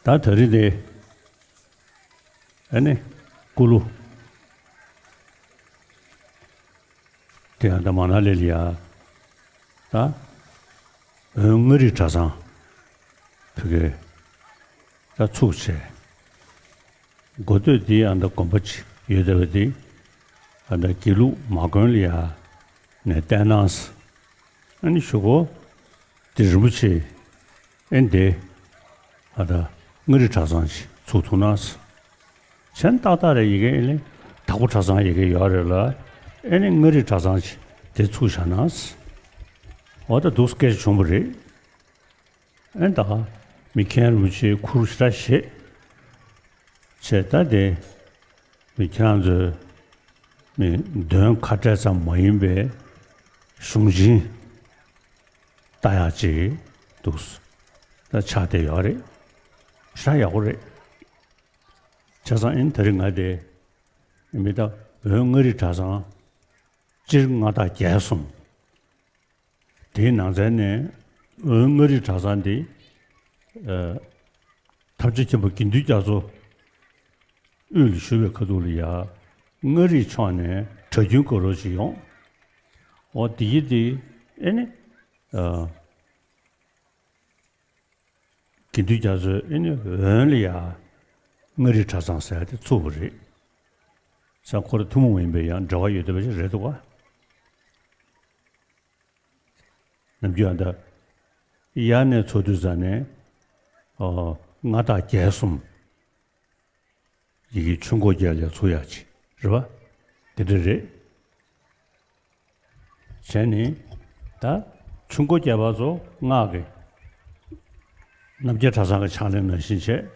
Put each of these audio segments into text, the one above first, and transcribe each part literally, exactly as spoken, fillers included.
ད་ད་རེས་དེ། ཨ་ནི། ཀུ་ལུ། དེ་ཡང་ད་མ་ན་ལི་ལ་ཡ། ད། འོན་མངའ་རིས་གྲྭ་ཚང་། བོད་སྐད། ད་ཚུགས་བྱས། འགོ་སྟོད་འདི་ཨ་ད་དགོན་པ་ཅིག་ཡོད་བསྡད་པ་འདི། ཨ་ད་དགེ་ལུགས་མ་དགོན་ལ་ཡ་ནས་བསྟན་གནང་། ཨ་ནི་གཞུག་གུ་འདི་རིན་པོ་ཆེ་ཨེ་འདི་ཨ་ད་མངའ་རིས་གྲྭ་ཚང་ཅིག་ཚུགས་ཐུབ་ན། མཚན་ཏག་ཏག་རེད། ཡི་གེ་ཨེ་ནི་དྭགས་པོ་གྲྭ་ཚང་ཡི་གེ་ཡོད་རེད་ལ། ཨེ་ནི་མངའ་རིས་གྲྭ་ཚང་ཅིག་དེ་ཚུགས་བཞག་ན། འོ་ད་འདུག་སེ་སྐད་ཆ་བྱུང་བ་རེད། ཨེ་ད་མི་མཁན་རིན་པོ་ཆེ་ཁུར་ཞེ་དྲག་བཞེས། བྱས་ད་དེ་མི་ཁྱེད་རང་ཚོའི་མི་འདོན་ཁ་བྲལ་ཙམ་མ་ཡིན་པའི་གཞུང་ཆེན་ལྟ་ཡག་ཅིག་འདུག་ད་ཆགས་བསྡད་ཡོད་རེད། ཞེ་དྲག་ཡག་པོ་རེད། བྱས་ཙང་ཨེ་ནི་ད་རེས་ང་དེ་མི་ད་འོན་མངའ་རིས་གྲྭ་ཚང་སྤྱིར་མངའ་བདག་བརྒྱད་གསུམ། དེའི་ནང་ཚན་ནས་འོན་མངའ་རིས་གྲྭ་ཚང་འདི། ཨ། ཐམས་ཅད་མཁྱེན་པ་དགེ་འདུན་རྒྱ་མཚོ་དབུས་ལ་བཞུགས་པའི་ཁ་ཐུག་ལ་ཡ། མངའ་རིས་ཕྱོགས་ནས་གྲྭ་རྒྱུན་དགའ་རོགས་ཅིག་ཡོང་། འོ་དེ་ཡི་དེ་ཨེ་ནི། ཨ། དགེ་འདུན་རྒྱ་མཚོས་ཨེ་ནི་འོན་ལ་ཡ། མངའ་རིས་གྲྭ་ཚང་ཟེར་ཡ་དེ་ཚུགས་པ་རེད། ས་ཁོ་ར་ཐུན་མོང་མ་ཡིན་པའི་ཡང་འབྲེལ་བ་ཡོད་བསྡད་པ་ཞིག་རེད་འདུག་ག། ནམ་རྒྱུན་ཨ་ད། ཡར་ནས་ཚོགས་དུས་ཙ་ནས། ཨོ། མངའ་བདག་རྒྱལ་གསུམ། ཡི་གེ་ཆུ་འགོ་བརྒྱད་ལས་ཚུར་ཡར་བྱེད། རེད་པ། དེ་འདྲ་རེད། བྱས་ནས་ད་ཆུ་འགོ་བརྒྱད་པ་ཚོ་སྔགས་ཀྱི་རྣམ་རྒྱལ་གྲྭ་ཚང་གི་ཕྱག་ལེན་ནང་བཞིན་བྱས།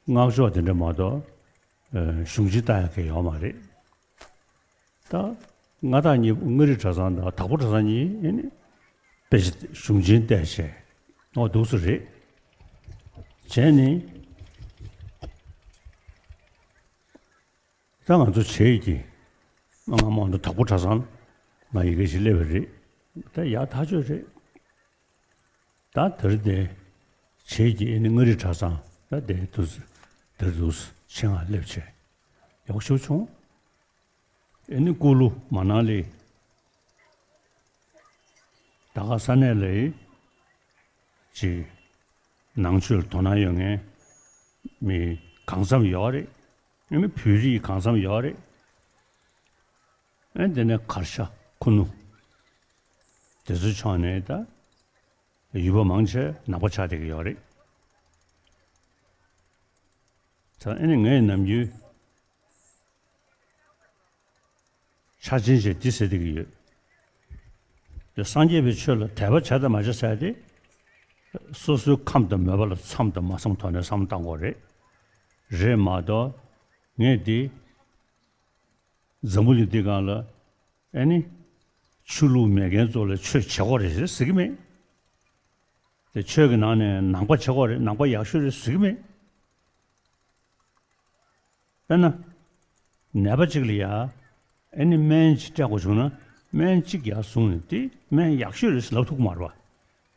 སྔགས་ཕྱོགས་དེ་འདྲ་མ་གཏོགས་གཞུང་ཆེན་ལྟ་ཡག་གི་ཡོད་མ་རེད། ད་མངའ་བདག་གཉིས་པོ་མངའ་རིས་གྲྭ་ཚང་དང་དྭགས་པོ་གྲྭ་ཚང་གཉིས་ཨེ་ནི་དཔེ་ཆ་གཞུང་ཆེན་བལྟས་བྱས། ཨོ་འདུག་སེ་རེད། བྱས་ནས་ད་ང་ཚོ་བྱེས་ཀྱི་སྔ་མོ་འདི་དྭགས་པོ་གྲྭ་ཚང་ལ་ཡི་གེ་ཞིག་སླེབས་པ་རེད། ད་ཡག་ཐག་ཆོད་རེད། ད་དེར་དེ་བྱེས་ཀྱི་ཨེ་ནི་མངའ་རིས་གྲྭ་ཚང་ད་དེ་དུས་དེར་དུས་ཆེད་མངགས་སླེབས་བྱས་ཡག་པོ་ཞེ་པོ་བྱུང་། ཨེ་ནི་ཀུ་ལུ་མ་ན་ལི། ད་ག་ས་གནས་ལ་ཡི་ཅིག་ནང་ཆོས་ལ་དོ་སྣང་ཡོད་མཁན་མི་གང་འཚམ་ཡོད་རེད། ཨེ་ནི་བོད་རིགས་གང་འཚམ་ཡོད་རེད། ཨེ་དེ་ནས་གར་ཤ་ཁུ་ནུ་དེ་ཚོའི་ཕྱོགས་ནས་ད་ཡུལ་པ་མང་ཆེ་ནང་པ་ཆགས་བསྡད་ཀྱི་ཡོད་རེད། ད་ཨེ་ནི་ངས་ནམ་རྒྱུན་འཆར་ཅན་ཞིག་འདི་ཟེར་བསྡད་ཀྱི་ཡོད། དེ་སངས་རྒྱས་པའི་ཆོས་ལ་དད་པ་བྱ་དང་མ་བྱ་ཟེར་ཏེ། སོ་སོའི་ཁམས་དང་མོས་པ་ལ་འཚམ་དང་མ་འཚམ་ཐོག་ནས་བསམ་བློ་བཏང་དགོས་རེད། རེད་མ་གཏོགས་ངས་འདི་འཛམ་བུ་གླིང་འདི་སྒང་ལ་ཨེ་ནི་ཆོས་ལུགས་མེད་མཁན་ཚོ་ལ་ཆོས་བྱེད་དགོས་རེད་ཟེར་ཟེར་གྱི་མེད། དེ་ཆོས་ཀྱི་ནང་ནས་ནང་པ་བྱེད་དགོས་རེད། ནང་པ་ཡག་ཤོས་རེད་ཟེར་གྱི་མེད། དཔེར་ན། ནད་པ་གཅིག་ལ་ཡ། ཨེ་ནི་སྨན་གཅིག་སྤྲད་དགོས་བྱུང་ན་སྨན་གཅིག་ཡར་བཟུང་ནས་དེ་སྨན་ཡག་ཤོས་རེད་ཟེར་ལབ་ཐུབ་ཀྱི་མ་རེད་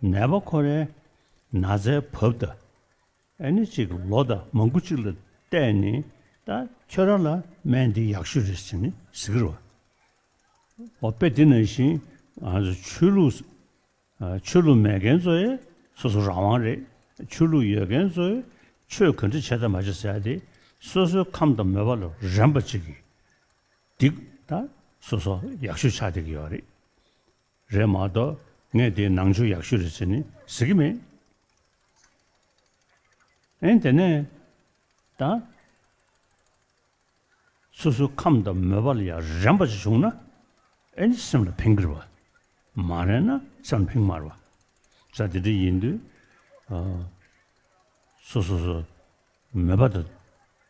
པ། ནད་པ་ཁོ་རའི་ན་ཚའི་བབ་དང་། ཨེ་ནི་གཅིག་ལོ་དང་མང་པོ་གཅིག་ལ་བལྟས་ནས་ད་ཁྱོད་རང་ལ་སྨན་འདི་ཡག་ཤོས་རེད་ཟེར་ནས་ཟེར་གྱི་རེད་པ། འོ་དཔེ་དེ་ནང་བཞིན་ང་ཚོ་ཆོས་ལུགས། ཆོས་ལུགས་མེད་མཁན་ཚོ་ཡི་སོ་སོ་རང་དབང་རེད། ཆོས་ལུགས་ཡོད་མཁན་ཚོ་ཡི་ཆོས་ག་འདྲ་བྱེད་དང་མ་བྱེད་ཟེར་ཡ་དེ་སོ་སོའི་ཁམས་དང་མོས་པ་ལ་རན་པ་ཅིག་གིས་འདི་ད་སོ་སོ་ཡག་ཤོས་ཆགས་བསྡད་ཀྱི་ཡོད་རེད། རེད་མ་གཏོགས་ངས་དེའི་ནང་ཆོས་ཡག་ཤོས་རེད་ཟེར་ནས་ཟེར་གྱི་མེད། ཨེ་དེ་ནས་ད། སོ་སོའི་ཁམས་དང་མོས་པ་ལ་ཡང་རན་པ་ཞིག་བྱུང་ན་ཨེ་ནི་སེམས་ལ་ཕན་གྱི་རེད་པ། མ་རན་ན་སེམས་ལ་ཕན་གྱི་མ་རེད་པ། ས་དེ་འདྲ་ཡིན་དུས། ཨ། སོ་སོ་སོ་མོས་པ་དང་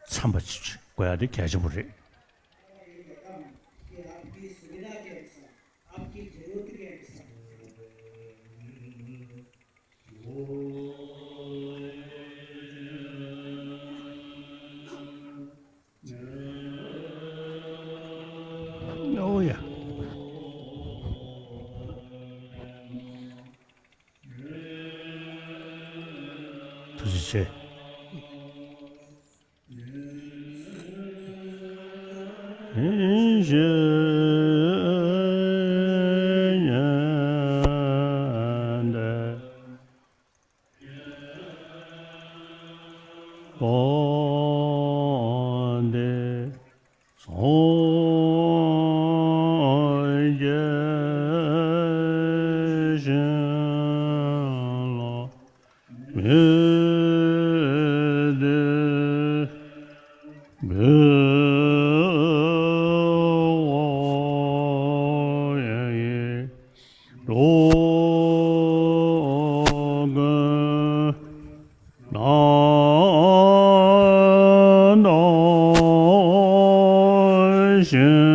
འཚམ་པ་ཅིག་དགོས་ཡ་དེ་གལ་ཆེན་པོ་རེད། ཨོ་ཡ། ཐུགས་རྗེ་ཆེ།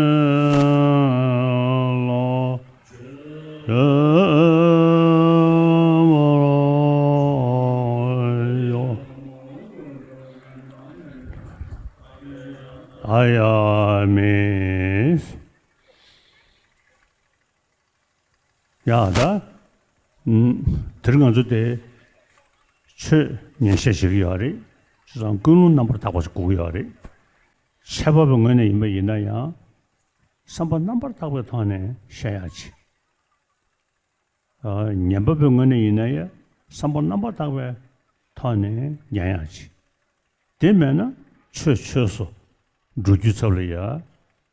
ཨ་ཡ་མེ། ཡ་ད། ཨུམ། དེ་རིང་ང་ཚོ་དེ་ཆོས་ཉན་བཤད་བྱེད་ཀྱི་ཡོད་རེད། བྱས་ཙང་ཀུན་སློང་རྣམ་པར་དག་པ་ཞིག་དགོས་ཀྱི་ཡོད་རེད། འཆད་པ་པོའི་ངོས་ནས་ཡིན་པ་ཡིན་ན་ཡང་། བསམ་པ་རྣམ་པར་དག་པའི་ཐོག་ནས་བཤད་ཡག་ཅིག་ཨ། ཉན་པ་པོའི་ངོས་ནས་ཡིན་ན་ཡང་བསམ་པ་རྣམ་པར་དག་པའི་ཐོག་ནས་ཉན་ཡག་ཅིག་དེ་མེད་ན་ཆོས་ཆོས་སུ་འགྲོ་རྒྱུའི་ཚབ་ལ་ཡ།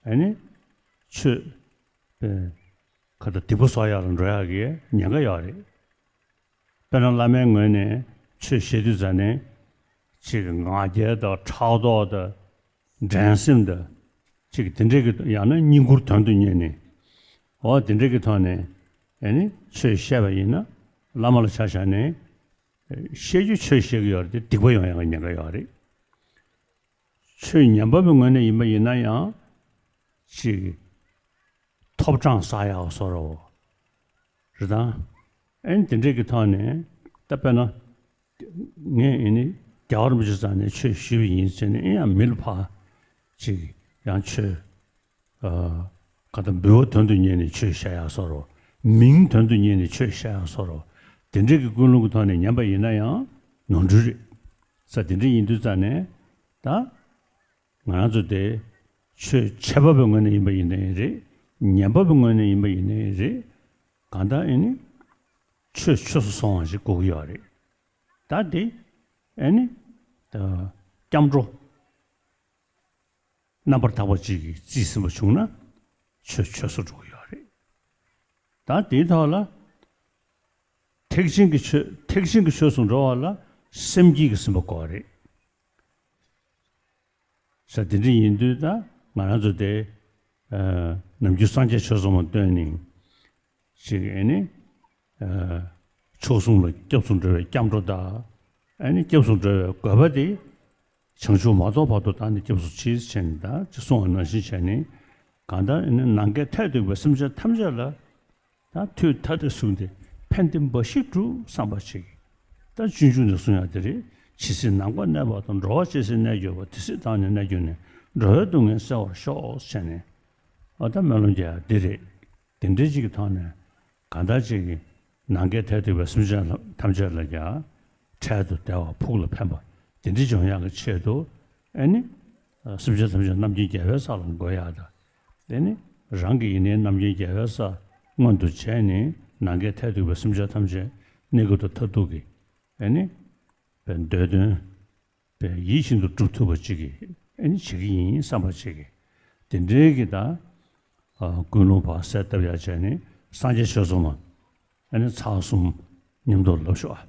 ཨ་ནི་ཆོས་པའི་ཁ་ད་སྡིག་པ་གསོག་ཡག་ལ་འགྲོ་ཡག་གི་ཉེན་ཁ་ཡོད་རེད། དཔེར་ན་བླ་མའི་ངོས་ནས་ ཆོས་བཤད་དུས་ཙ་ནས་ཅིག་ང་རྒྱལ་དང་ཕྲག་དོག་དང་འགྲན་སེམས་དང་ཅིག་དེ་འདྲས་ཀྱི་ཡང་ན་བསྙེན་བཀུར་དོན་དུ་གཉེར་ནས། འོ་དེ་འདྲས་ཀྱི་ཐོག་ནས་ཨེ་ནི་ཆོས་བཤད་པ་ཡིན་ན་བླ་མ་ལ་ཆ་བཞག་ནས་བཤད་རྒྱུ་ཆོས་བཤད་ཀྱི་ཡོད་རེད་དེ་སྡིག་པ་ཡོང་ཡག་གི་ཉེན་ཁ་ཡོད་རེད། ཆོས་ཉན་པ་པོའི་ངོས་ནས་ཡིན་པ་ཡིན་ན་ཡང་ཅིག་ཐོབ་གྲངས་བསགས་ཡག་བཟོ་འདྲ་བོ་རེད་དང་། ཨེ་ནི་དེ་འདྲས་ཀྱི་ཐོག་ནས་ད་དཔེར་ན་ངས་ཨེ་ནི་རྒྱལ་བ་རིན་པོ་ཆེ་རྩ་ནས་ཆོས་ཞུས་པ་ཡིན་ཟེར་ནས་ཨེ་ཡང་མི་ལ་ཕར་ཅིག་ཡང་ཆོས་ཨ་ག་ད་འབུལ་བ་དོན་དུ་གཉེར་ནས་ཆོས་བཤད་ཡག་བཟོ་འདྲ་བོ། མིང་དོན་དུ་གཉེར་ནས་ཆོས་བཤད་ཡག་བཟོ་འདྲ་བོ། དེ་འདྲས་ཀྱི་ཀུན་སློང་གི་ཐོག་ནས་ཉན་པ་ཡིན་ན་ཡང་ནོར་འཁྲུལ་རེད། ས་དེ་འདྲ་ཡིན་དུས་ཙ་ནས་ད་ང་རང་ཚོ་དེ་ཆོས་འཆད་པ་པོའི་ངོས་ནས་ཡིན་པ་ཡིན་ནའི་རེད། ཉན་པ་པོའི་ངོས་ནས་ཡིན་པ་ཡིན་ནའི་རེད། གང་ལྟར་ཨེ་ནི་ཆོས་ཆོས་སུ་སོང་བ་ཞིག་དགོས་ཀྱི་ཡོད་རེད། ད་དེ་ཨེ་ནི་ད་སྐྱབས་འགྲོ་རྣམ་པར་དག་པ་ཅིག་གིས་རྩིས་ཟིན་པ་བྱུང་ན་ཆོས་ཆོས་སུ་འགྲོ་གི་ཡོད་རེད། ད་དེའི་ཐོག་ལ་ཐེག་ཆེན་གྱི་ཆོས་ཐེག་ཆེན་གྱི་ཆོས་སུ་འགྲོ་བ་ལ་སེམས་བསྐྱེད་ཀྱིས་ཟིན་པ་དགོས་རེད། ས་དེ་འདྲ་ཡིན་དུས་ད་ང་རང་ཚོ་དེ་ཨ་ནམ་རྒྱུན་སངས་རྒྱས་ཆོས་གསུམ་ལ་བརྟེན་ནས་ཅིག་ཨེ་ནི་ཨ་མཆོག་གསུམ་ལ་སྐྱབས་སུ་འགྲོ་བའི་སྐྱབས་འགྲོ་དང་། ཨེ་ནི་སྐྱབས་སུ་འགྲོ་བའི་དགོས་པ་དེ་བྱང་ཆུབ་མ་ཐོབ་བར་དུ་བདག་ནི་སྐྱབས་སུ་མཆི་ཟེར་ནས་ད་ཅི་གསུངས་པ་ནང་བཞིན་བྱས་ནས་གང་ལྟར་ཨེ་ནི་ནམ་མཁའི་མཐས་གཏུགས་པའི་སེམས་ཅན་ཐམས་ཅད་ལ་ད་དུས་མཐའ་དེ་བཟུང་སྟེ་ཕན་བདེ་འབའ་ཞིག་སྒྲུབ་བསམ་པ་ཅིག་ད་སྤྱོད་འཇུག་ནས་གསུང་ཡག་དེ་རེད། ཇི་སྲིད་ནམ་མཁའ་གནས་པ་དང་། འགྲོ་བ་ཇི་སྲིད་གནས་གྱུར་པ། དེ་སྲིད་བདག་ནི་གནས་གྱུར་ནས། འགྲོ་བའི་སྡུག་བསྔལ་སེལ་བར་ཤོག་ཟེར་ནས་ཨ་ད་སྨོན་ལམ་རྒྱག་ཡག་འདི་རེད། དེ་འདྲའི་ཅིག་གི་ཐོག་ནས་གང་ལྟར་ཅིག་གི་ནམ་མཁའི་མཐས་གཏུགས་པའི་སེམས་ཅན་ཐམས་ཅད་ལ་ཀྱང་འཕྲལ་དུ་བདེ་བ་ཕུགས་ལ་ཕན་པ་དེ་འདྲ་འབྱུང་ཡག་གི་ཆེད་དུ་ཨེ་ནི་སེམས་ཅན་ཐམས་ཅད་རྣམ་མཁྱེན་རྒྱལ་བའི་ས་ལ་འགོད་ཡག་དང་། དེ་ནི་རང་གི་ཡིན་ནའི་རྣམ་མཁྱེན་རྒྱལ་བའི་ས་མངོན་དུ་བྱས་ནས་ནམ་མཁའི་མཐས་གཏུགས་པའི་སེམས་ཅན་ཐམས་ཅད་གནས་སྐབས་དང་མཐར་ཐུག་གི་ཨེ་ནི་འདོད་དོན་པའི་ཡིད་བཞིན་དུ་སྒྲུབ་ཐུབ་པ་ཅིག་གི་ཨེ་ནི་བྱེད་ཀྱི་ཡིན་བསམ་པ་ཅིག་གི་དེ་འདྲའི་གི་ད་ཀུན་སློང་ཕར་གསལ་བཏབ་ཡག་བྱས་ནས་སངས་རྒྱས་ཆོས་གསུམ་ལ་ཨེ་ནི་ཚར་གསུམ་མཉམ་དུ་ལབ་ཤོག་ཨ།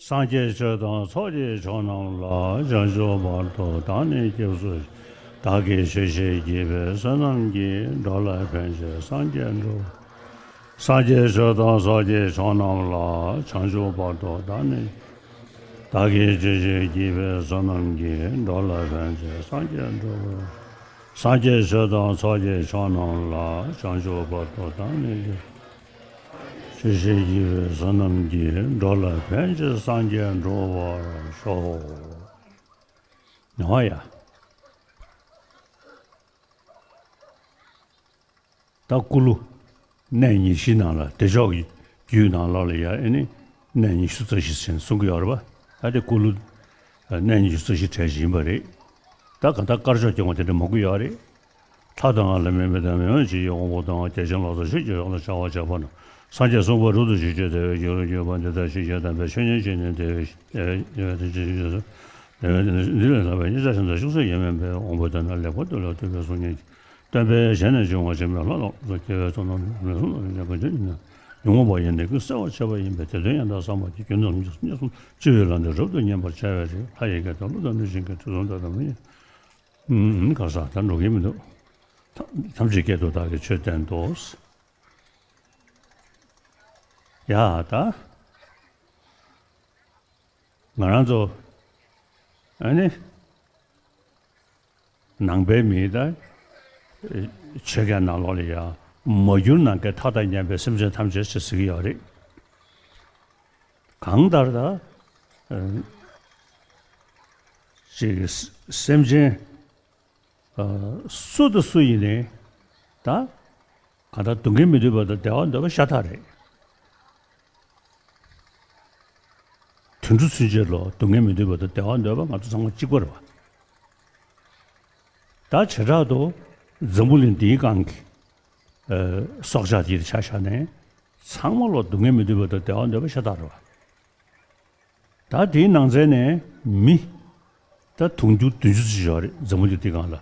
སངས་རྒྱས་ཆོས་དང་ཚོགས་ཀྱི་མཆོག་རྣམས་ལ། བྱང་ཆུབ་བར་དུ་བདག་ནི་སྐྱབས་སུ། བདག་གིས་ཆོས་བཤད་བགྱིས་པའི་བསོད་ནམས་ཀྱིས། འགྲོ་ལ་ཕན་ཕྱིར་སངས་རྒྱས་འགྲུབ། སངས་རྒྱས་ཆོས་དང་ཚོགས་ཀྱི་མཆོག་རྣམས་ལ། བྱང་ཆུབ་བར་དུ་བདག་ནི། བདག་གིས་ཆོས་བཤད་བགྱིས་པའི་བསོད་ནམས་ཀྱིས། འགྲོ་ལ་ཕན་ཕྱིར་སངས་རྒྱས་འགྲུབ། སངས་རྒྱས་ཆོས་དང་ཚོགས་ཀྱི་མཆོག་རྣམས་ལ། བྱང་ཆུབ་བར་དུ་བདག་ནི། ཆོས་བཤད་བགྱིས་པའི་བསོད་ནམས་ཀྱིས། འགྲོ་ལ་ཕན་ཕྱིར་སངས་རྒྱས་འགྲུབ་པར་ཤོག། ཉོ་བ་ཡ། ད་ཀུ་ལུ་གནས་ཉི་ཤུའི་ནང་ལ་བདེ་མཆོག་གི་རྒྱུད་ནང་ལོགས་ལ་ཡ་ཨེ་ནི་གནས་ཉི་ཤུ་རྩ་བཞི་ཟེར་ནས་གསུང་གི་ཡོད་རེད་པ། ད་དེ་ཀུ་ལུ་གནས་ཉི་ཤུ་རྩ་བཞི་གྲས་ཤིག་ཡིན་པ་རེད། ད་གང་ལྟར་དཀར་ཕྱོགས་སྐྱེ་བོ་དེ་འདྲ་མང་པོ་ཡོད་རེད། ལྷ་དང་ལྷ་མིན་མི་དང་མི་མ་ཡིན་ཅི་ཡི་དབང་པོ་དང་། རྒྱལ་ཆེན་ལ་སོགས་ཆོས་ཀྱི་རབ་ཏུ་ཕྱུང་བར་བྱེད་པ་རྣམས། སངས་རྒྱས་གསུངས་པ་རབ་ཏུ་ཞི་སྤྱོད་བདེ་བའི་རྒྱུ་ལ་གྱུར་པ་འདི་དག་ཤེས་བྱ་དམ་པའི་ཆོས་ཉིད་ཀྱིས་ནི་བདེ་བའི་བདེ་བའི་བདེ་བའི་བདེ་བའི་འདི་ལས་ལྷག་པའི་ཉེ་ཆར་གཞན་དག་ཤུགས་སུ་ཡོད་མིན་པས། དབང་པོའི་དོན་རྣམས་ལེགས་པར་རྟོགས་ལ་ཐུབ་པའི་གཟུགས་བརྙན་གྱི་སྟོན་པས་གཞན་ནས་བྱུང་བ་ཆེན་པོའི་ལྷ་ལ་སོགས་སྐྱེ་བོའི་ཚོགས་རྣམས་ལ་མི་གསུང་ལ་ཡང་གང་ཅི་ཉོན་མོངས་པ་ཡི་ནད་ཀུན་སེལ་བར་བྱེད་པ་ཡིན་པས། དེ་དོན་ཡང་དག་བསམ་པ་གྱིས་རྒྱུད་རྣམས་ཉེར་གསུམ་སྤྱི་བོའི་ལྷ་འདྲེ་རབ་ཏུ་མཉེས་པར་བྱ་བའི་ཕྱིར། ལྷ་ཡི་སྐད་དང་ཀླུ་དང་གནོད་སྦྱིན་སྐད་དུག་གསུམ་དག་དང་མི་ཡི། ཨུམ། ག་ས་ད་འགྲོ་གི་མི་འདུག་ཐམས་ཅད་སྐད་དུ་བདག་གིས་ཆོས་བསྟན་ཏོ། ཡ་ད། ང་རང་ཚོ་ཨ་ནི་ནང་པའི་མི་ད་ཆོས་སྐད་ནང་ལོགས་ལ་ཡ་མ་གྱུར་ནམ་མཁའི་མཐའ་དང་མཉམ་པའི་སེམས་ཅན་ཐམས་ཅད་ཅེས་ཟེར་གྱི་ཡོད་རེད། གང་ལྟར་ད་ཅིག་སེམས་ཅན་སུ་དང་སུ་ཡིན་ནའི་ད་གང་ལྟར་སྡུག་བསྔལ་མི་འདོད་པ་དང་བདེ་བ་འདོད་པ་ཤ་སྟག་རེད། དུད་འགྲོ་ཚུན་ཆད་ལ་སྡུག་བསྔལ་མི་འདོད་པ་དང་བདེ་བ་འདོད་པ་ང་ཚོ་ཚང་མ་གཅིག་པ་རེད་པ། ད་བྱེ་བྲག་ཏུ་འཛམ་བུ་གླིང་འདིའི་སྒང་གི་སྲོག་ཆགས་དེ་ཆ་བཞག་ནས་ཚང་མ་ལ་སྡུག་བསྔལ་མི་འདོད་པ་དང་བདེ་བ་འདོད་པ་ཤ་སྟག་རེད་པ། ད་དེའི་ནང་ཚན་ནས་མི་ད་དུང་ཕྱུར་བདུན་ཅུ་ཙམ་ཞིག་ཡོད་རེད་འཛམ་བུ་གླིང་འདིའི་སྒང་ལ།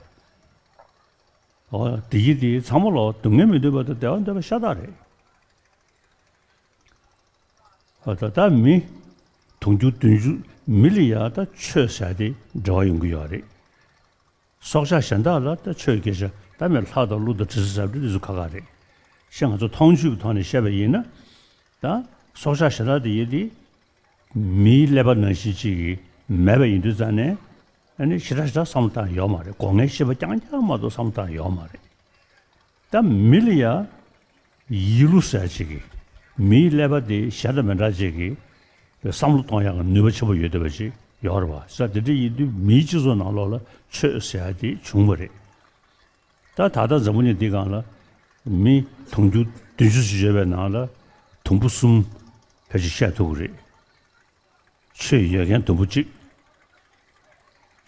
ཨོ་དེ་གི་དེ་ཚང་མ་ལ་སྡུག་བསྔལ་མི་འདོད་པ་དང་བདེ་བ་འདོད་པ་ཤ་སྟག་རེད། ཨོ་ད་ད་མི་ དུང་ཕྱུར་བདུན་ཅུ་མི་ལ་ཡ་ད་ཆོས་ཟེར་དེ་འབྲེལ་བ་ཡོང་གི་ཡོད་རེད། སྲོག་ཆགས་གཞན་དག་ལ་ད་ཆོས་སྐད་ཆ་ད་མེད་ལྷ་དང་ཀླུ་དང་དྲི་ཟ་ཟ་འདྲ་དེ་ཚོ་ཁག་ཁག་རེད། ཤ་ང་ཚོ་མཐོང་ཆོས་ཀྱི་ཐོག་ནས་བཤད་པ་ཡིན་ན། ད་སྲོག་ཆགས་གཞན་དག་དེ་ཡིན་དེ། མིའི་ཀླད་པ་ནང་བཞིན་ཅིག་གི་མེད་པ་ཡིན་དུས་ཙང་ནས། ཨ་ནི་ཞེ་དྲག་ཞེ་དྲག་བསམ་བློ་བཏང་ཡོད་མ་རེད། སྒོ་ངའི་ཤེས་པ་རྐྱང་རྐྱང་མ་གཏོགས་བསམ་བློ་བཏང་ཡོད་མ་རེད། ད་མི་ལ་ཡ། ཡིད་བློ་ཟེར་ཅིག་གི། མིའི་ཀླད་པ་དེ་གཞན་དང་མི་འདྲ་ཅིག་གི། བསམ་བློ་གཏོང་ཡག་གི་ནུས་པ་ཆེན་པོ་ཡོད་བསྡད་པ་ཅིག་ཡོད་རེད་བ། ས་དེ་འདྲ་ཡིན་དུས་མིའི་སྤྱི་ཚོགས་ནང་ལོགས་ལ་ཆོས་ཟེར་ཡ་དེ་བྱུང་བ་རེད། ད་ད་ལྟ་འཛམ་བུ་གླིང་འདི་སྒང་ལ་མི་དུང་ཕྱུར་བདུན་ཅུ་ཞིག་ཡོད་པའི་ནང་ལ་དུམ་བུ་གསུམ་ཕལ་ཆེར་བཤད་ཐུབ་ཀྱི་རེད། ཆོས་ཡོད་མཁན་དུམ་བུ་གཅིག་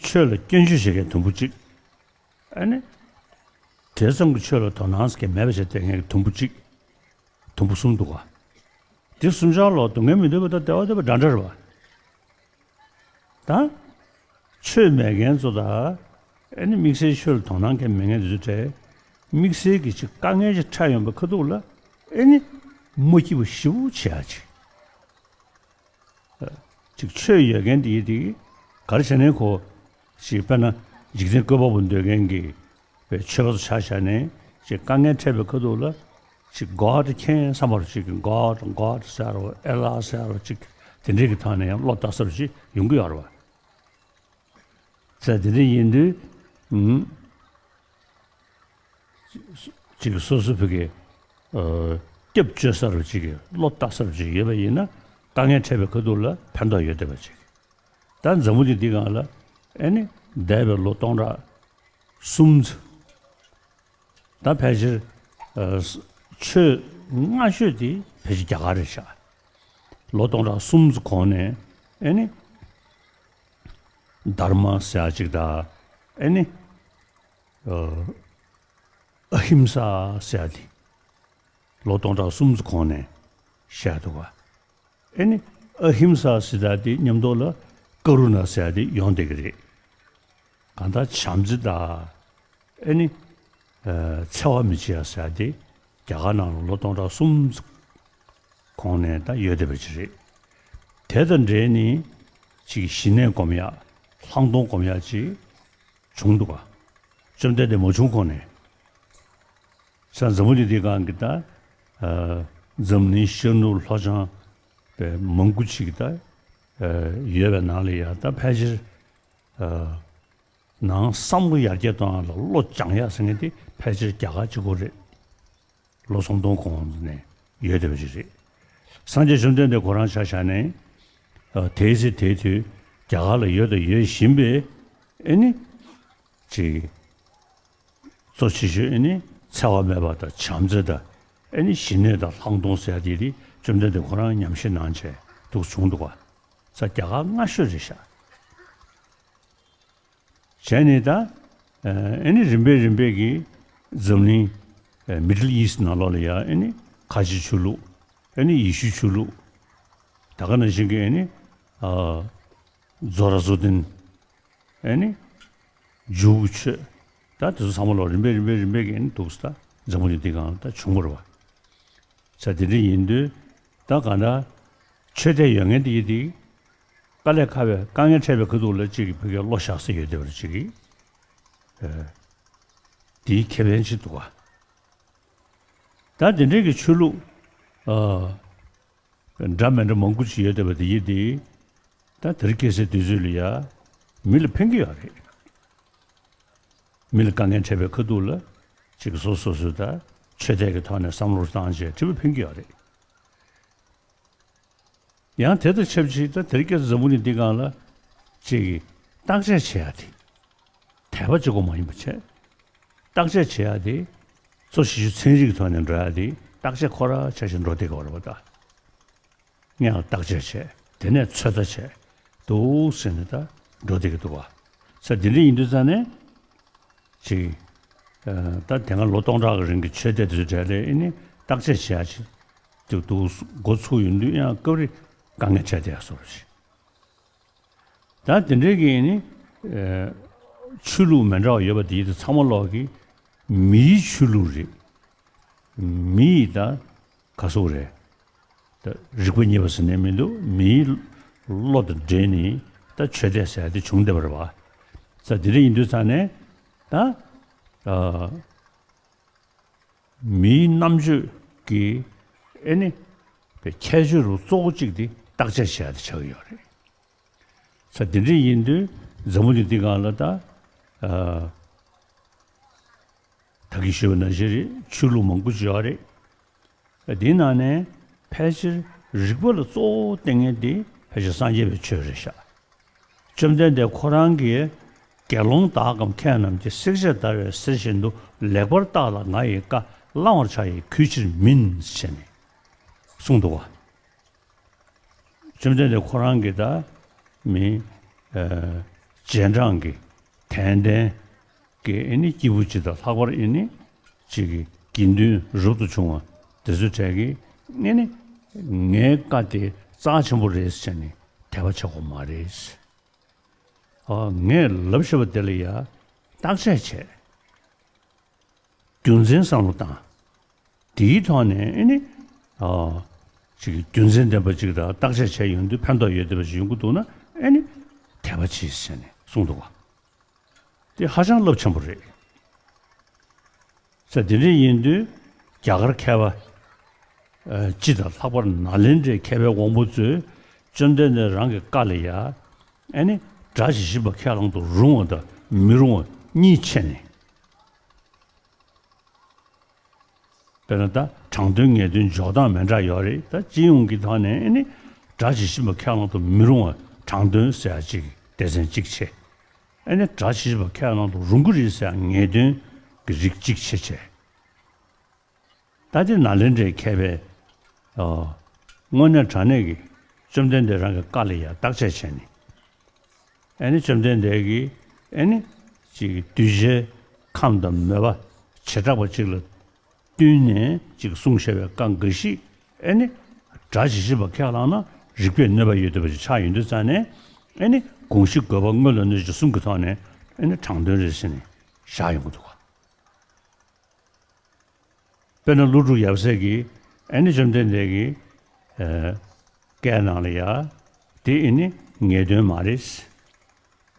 ཆོས་ལ་སྐྱོན་བརྗོད་བྱེད་མཁན་དུམ་བུ་གཅིག་ཨ་ནི། དེ་ཙམ་གྱི་ཆོས་ལ་དོ་སྣང་ཟེར་མཁན་མེད་པ་བྱས་བསྡད་མཁན་གྱི་དུམ་བུ་གཅིག་དུམ་བུ་གསུམ་འདུག་ག་དེ་གསུམ་ཆར་ལོག་སྡུག་བསྔལ་མི་འདོད་པ་དང་བདེ་བ་འདོད་པ་འདྲ་འདྲ་རེད་བ། ད། ཆོས་མེད་མཁན་ཚོ་དང་། ཨ་ནི་དམིགས་བསལ་ཆོས་ལ་དོ་སྣང་མཁན་མེད་མཁན་དེ་ཚོ་གྲས། དམིགས་བསལ་གྱི་ཅིག་དཀའ་ངལ་ཅིག་འཕྲད་ཡོང་པའི་ཁ་ཐུག་ལ། ཨ་ནི། མ་སྐྱིད་པ་ཞེ་པོ་བྱེད་ཡ་ཅིག་ཅིག་ཆོས་ཡོད་མཁན་དེ་ཡིན་དེ། ག་རེ་བྱས་ནས་ཁོ། ཞིག་དཔེར་ན། འཇིག་རྟེན་བཀོད་པ་པོ་འདོད་མཁན་གྱི། པའི་ཆོས་པ་ཚོ་ཆ་བཞག་ནས་ཅིག་དཀའ་ངལ་འཕྲད་པའི་ཁ་ཐུག་ལ་ཅིག་God མཁྱེན་བསམ་པ་རུ་ཅིག་གི་God God ཟེར་རོ་ཨེ་ལ་ཟེར་རོ་ཅིག་དེ་འདྲའི་གི་ཐོག་ནས་ཡང་བློ་བཏང་ས་རུ་ཅིག་ཡོང་གི་ཡོད་རེད་བ། ཟེར་དེ་འདྲ་ཡིན་དུས་ཨུམ་ཅིག་སོ་སོ་བོད་ཀྱི་སྐྱབས་བཅོལ་ས་རུ་ཅིག་གི་བློ་བཏང་ས་རུ་ཅིག་ཡོད་པ་ཡིན་ན་དཀའ་ངལ་འཕྲད་པའི་ཁ་ཐུག་ལ་ཕན་ཐོགས་ཡོད་བསྡད་པ་ཅིག་ད་འཛམ་བུ་གླིང་འདི་སྒང་ལ་ཨེ་ནི་འདས་པའི་ལོ་སྟོང་ཕྲག་གསུམ་ཙམ། ད་ཕལ་ཆེར་ཨ་ཆོས་སྔ་ཤོས་དེ་ཕལ་ཆེར་རྒྱ་གར་རེད་ཤག་ལོ་སྟོང་ཕྲག་གསུམ་ཙམ་གོང་ནས་ཨེ་ནི་དྷརྨ་ཟེར་ཡ་ཅིག་དང་ཨེ་ནི་ཨ་ཨ་ཧིམ་ས་ཟེར་ཡ་དེ་ལོ་སྟོང་ཕྲག་གསུམ་ཙམ་གོང་ནས་བཤད་འདུག་ག་ཨེ་ནི་ཨ་ཧིམ་ས་ཟེར་ཡ་དེ་མཉམ་དུ་ལ་ཀ་རུ་ན་ཟེར་ཡ་དེ་ཡོང་བསྡད་ཀྱི་རེད། གང་ལྟར་བྱམས་བརྩེ་དང་ཨེ་ནི་ཨ་འཚེ་བ་མི་བྱེད་ཡ་ཟེར་ཡ་དེ་རྒྱ་གར་ནང་ལ་ལོ་སྟོང་ཕྲག་གསུམ་གོང་ནས་ད་ཡོད་བསྡད་པ་ཅིག་རེད། དེ་དང་འབྲེལ་ནས་ཅིག་ཞི་གནས་སྒོམ་ཡ་ལྷག་མཐོང་སྒོམ་ཡ་ཅིག་བྱུང་འདུག་ག་བཅོམ་ལྡན་འདས་མ་བྱུང་གོང་ནས། ས་འཛམ་བུ་གླིང་འདི་སྒང་གི་ད་ཨ་འཛམ་གླིང་ཤར་ནུབ་ལྷོ་བྱང་པའི་མང་པོ་ཅིག་ད་ཨ་ཡོད་པའི་ནང་ལ་ཡ་ད་ཕལ་ཆེར་ཨ་ནང་བསམ་བློ་ཡར་རྒྱས་གཏོང་ཡ་ལ་བློ་སྦྱང་ཡ་ཟེར་མཁན་དེ་ཕལ་ཆེར་རྒྱ་གར་གཅིག་པོ་རེད། ལོ་སུམ་སྟོང་གོང་ནས་ཡོད་བསྡད་པ་ཅིག་རེད། སངས་རྒྱས་བཅོམ་ལྡན་འདས་ཁོ་རང་ཆ་བཞག་ནས་ཨ་དེའི་ཚེ་དེའི་དུས་རྒྱ་གར་ལ་ཡོད་དང་ཡོད་བཞིན་པའི་ཨེ་ནི་ཅིག་གཙོ་ཆེ་ཤོས་ཨེ་ནི་འཚེ་བ་མེད་པ་དང་བྱམས་བརྩེ་དང་ཨེ་ནི་ཞི་གནས་དང་ལྷག་མཐོང་ཟེར་ཡ་དེ་རིགས་བཅོམ་ལྡན་འདས་ཁོ་རང་ཉམས་བཞེས་གནང་བྱས་འདུག་བྱུང་འདུག་ག་ས་རྒྱ་གར་སྔ་ཤོས་རེད་ཤག་བྱས་ནས་ད་ཨེ་ནི་རིམ་པས་རིམ་པས་ཀྱིས་འཛམ་གླིང་Middle East ནང་ལོགས་ལ་ཡ་ཨེ་ནི་ཁ་ཆེ་ཆོས་ལུགས་ཨེ་ནི་ཡེ་ཤུའི་ཆོས་ལུགས་ད་ག་ནང་བཞིན་གྱི་ཨེ་ནི་ཨ་ཛོ་ར་ཛོ་ཏན་ཨེ་ནི་ཇུའུ་ཆོས་ད་དེ་ཚོ་ཚང་མ་ལོག་རིམ་པས་རིམ་པས་རིམ་པས་ཀྱིས་ཨེ་ནི་འདུག་ད་འཛམ་བུ་གླིང་འདི་སྒང་ད་བྱུང་བ་རེད་བ། ས་དེ་འདྲ་ཡིན་དུས་ད་གང་ལྟར་ཆོས་དད་ཡོད་མཁན་དེ་ཡིན་དེ། དཀའ་ལས་ཁག་པའི་དཀའ་ངལ་འཕྲད་པའི་ཁ་ཐུག་ལ་གཅིག་གིས་ཕ་གིར་བློ་བཞག་ས་ཡོད་བསྡད་པ་རེད་གཅིག་གིས། ཨ་དེའི་ཁེ་ཕན་ཅིག་འདུག་ག་ད་དེ་འདྲའི་གི་ཆོས་ལུགས་ཨ་འདྲ་མི་འདྲ་མང་པོ་ཅིག་ཡོད་བསྡད་པ་དེ་ཡིན་དེ། ད་དེ་རིང་ཁ་སང་དུས་ཚོད་ལ་ཡ་མི་ལ་ཕན་གྱི་ཡོད་རེད། མི་ལ་དཀའ་ངལ་འཕྲད་པའི་ཁ་ཐུག་ལ་གཅིག་གིས་སོ་སོ་སོ་ད་ཆོས་དད་ཀྱི་ཐོག་ནས་བསམ་བློ་བཏང་བྱས་འབྲས་བུ་ཕན་གྱི་ཡོད་རེད། ཡང་དེ་དང་ཆབས་ཅིག་ད་དེ་རིང་ཁ་སང་འཛམ་བུ་གླིང་འདི་སྒང་ལ་གཅིག་གིས་བརྟག་དཔྱད་བྱེད་ཡ་དེ་དད་པ་གཅིག་པོ་མ་ཡིན་པ་བྱས། བརྟག་དཔྱད་བྱེད་ཡ་དེ་གཙོ་ཆེ་ཤོས་ཚན་རིག་གི་ཐོག་ནས་འགྲོ་ཡ་དེ་བརྟག་དཔྱད་ཁོ་རང་ཆ་བཞག་འགྲོ་བསྡད་ཀྱི་ཡོད་རེད་པ་ད། སྔོན་ལ་བརྟག་དཔྱད་བྱས། དེ་ནས་ཚོད་ལྟ་བྱས། འདུག་ཟེར་ནས་ད་འགྲོ་བསྡད་ཀྱི་འདུག་བ། ས་འདི་འདྲ་ཡིན་དུས་ཙང་ནས། ཅིག་ཨ་ད་དེ་སྔ་ལོ་སྟོང་ཕྲག་གི་རིང་གི་ཆོས་དད་དེ་ཚོའི་གྲས་ལ་ཨེ་ནི་བརྟག་དཔྱད་བྱེད་ཡ་ཅིག་འདུག་འདུག་འགོ་ཚུགས་ཡོང་དུས་ཡང་སྐབས་རེ་དཀའ་ངལ་འཕྲད་བསྡད་ཡ་བཟོ་འདྲ་ཞིག་ད་དེ་འདྲའི་གི་ནི་ཨ་ཆོས་ལུགས་མི་འདྲ་བ་ཡོད་པ་དེ་ཚང་མ་ལོག་གི་མིའི་ཆོས་ལུགས་རེད། མི་ཡི་ད་ག་སོག་རེད། ད་རིག་པ་རྙེད་པ་ཟེར་ནས་མི་འདུག་མིའི་ བློ་དང་འབྲེལ་ནས་ད་ཆོས་དད་ཟེར་ཡ་དེ་བྱུང་བསྡད་པ་རེད་བ། ས་དེ་འདྲ་ཡིན་དུས་ཙང་ནས་ད་ཨ། མིའི་རྣམ་དཔྱོད་ཀྱི་ཨེ་ནི་པའི་ཁྱད་ཆོས་རུ་གཙོ་བོ་གཅིག་དེ་བརྟག་དཔྱད་བྱེད་ཡ་དེ་ཆགས་ཀྱི་ཡོད་རེད། ས་དེ་འདྲ་ཡིན་དུས་འཛམ་བུ་གླིང་འདི་སྒང་ལ་ད་ཨ། ད་གིན་ཞུས་པ་ནང་བཞིན་རེད། ཆོས་ལུགས་མང་པོ་ཅིག་ཡོད་རེད། དེའི་ནང་ནས་ཕལ་ཆེར་རིག་པ་ལ་གཙོ་བོ་བསྟེན་མཁན་དེ་ཕལ་ཆེར་སངས་རྒྱས་པའི་ཆོས་རེད་ཤག་བཅོམ་ལྡན་འདས་ཁོ་རང་གིས་དགེ་སློང་དག་གམ་མཁས་རྣམས་ཀྱིས། བསྲེགས་བཅད་བརྡར་བའི་གསེར་བཞིན་དུ། ལེགས་པར་བརྟགས་ལ་ང་ཡི་བཀའ། བླང་བར་བྱ་ཡི་གུས་ཕྱིར་མིན། ཞེས་ནས་གསུངས་འདུག་བ། བཅོམ་ལྡན་འདས་ཁོ་རང་གིས་ད་མི་ཨ་རྗེས་འབྲང་གི་དད་ལྡན་གྱི་ཨེ་ནི་སྐྱེས་བུ་ཅིག་དང་ལྷག་པར་ཨེ་ནི་ཅིག་གི་དགེ་འདུན་རབ་ཏུ་བྱུང་བ་དེ་ཚོའི་གྲས་ཀྱིས་ཨེ་ནི་ངའི་བཀའ་དེ་རྩ་ཆེན་པོ་རེད་ཟེར་ནས་དད་པ་བྱེད་དགོས་མ་རེད། ཨ་ངས་ལབ་བཞག་པ་དེ་ལ་ཡ་བརྟག་དཔྱད་བྱས། རྒྱུ་མཚན་བསམ་བློ་བཏང་། དེའི་ཐོག་ནས་ཨེ་ནི་ཨ་ཅིག་རྒྱུ་མཚན་ལྡན་པ་ཅིག་དང་བརྟག་དཔྱད་བྱས་ཡོང་དུས་ཕན་ཐོགས་ཡོད་བསྡད་པ་ཞིག་ཡོང་གི་འདུག་ན་ཨེ་ནི་དད་པ་གྱིས་ཟེར་ནས་གསུངས་འདུག་བ། དེ་ཧ་ཅང་རླབས་ཆེན་པོ་རེད། ས་དེ་འདྲ་ཡིན་དུས་རྒྱ་གར་མཁས་པ་ཨ་སྤྱི་དང་ལྷག་པར་ནཱ་ལེནྡྲའི་མཁས་པའི་དབང་པོ་ཚོས་བཅོམ་ལྡན་འདས་རང་གི་བཀའ་ལ་ཡ་ཨེ་ནི་སྒྲ་ཇི་བཞིན་པ་ཁས་བླངས་དུ་རུང་བ་དང་མི་རུང་བ་གཉིས་ཕྱེ་ནས། དཔེར་ན་ད་དྲང་དོན་ངེས་དོན་འཇོག་སྟངས་མི་འདྲ་ཡོད་རེད། ད་སྤྱི་ཡོངས་ཀྱི་ཐོག་ནས་ཨེ་ནི་སྒྲ་ཇི་བཞིན་པ་ཁས་བླངས་དུ་མི་རུང་བ་དྲང་དོན་ཟེར་ཡ་གཅིག་སྡེ་ཚན་གཅིག་བྱས། ཨེ་ནི་སྒྲ་ཇི་བཞིན་པ་ཁས་བླངས་དུ་རུང་གི་རེད་ཟེར་ཡ་ངེས་དོན་གྱི་རིགས་གཅིག་བྱས་བྱས། ད་དེ་ནཱ་ལེནྡྲའི་མཁས་པས་ཨོ་དངོས་གནས་དྲང་གནས་ཀྱི་བཅོམ་ལྡན་འདས་རང་གི་བཀའ་ལ་ཡང་བརྟག་དཔྱད་བྱས་ནས། ཨེ་ནི་བཅོམ་ལྡན་འདས་ཀྱིས་ཨེ་ནི་ཅིག་གདུལ་བྱའི་ཁམས་དང་མོས་པ་བྱེ་བྲག་པ་ཅིག་ལ་བསྟུན་ནས་ཅིག་གསུངས་བཞག་པའི་བཀའ་འགའ་ཞིག་ཨེ་ནི་སྒྲ་ཇི་བཞིན་པ་ཁས་བླངས་ན་རིགས་པས་གནོད་པ་ཡོད་བསྡད་པ་ཞིག་ཆགས་ཡོང་དུས་ཙང་ནས། ཨེ་ནི་དགོངས་གཞི་དགོས་པ་དངོས་ལ་གནོད་བྱེད་གསུམ་གྱི་ཐོག་ནས་ཨེ་ནི་དྲང་དོན་རེད་ཟེར་ནས་བཞག་ཡོང་གི་འདུག་ག་དཔེར་ན་ཀླུ་སྒྲུབ་ཡབ་སྲས་ཀྱིས་ཨེ་ནི་བཅོམ་ལྡན་འདས་ཀྱི་ཨ་བཀའི་ནང་ལ་ཡ་དེ་ཨེ་ནི་ངེས་དོན་མ་རེད།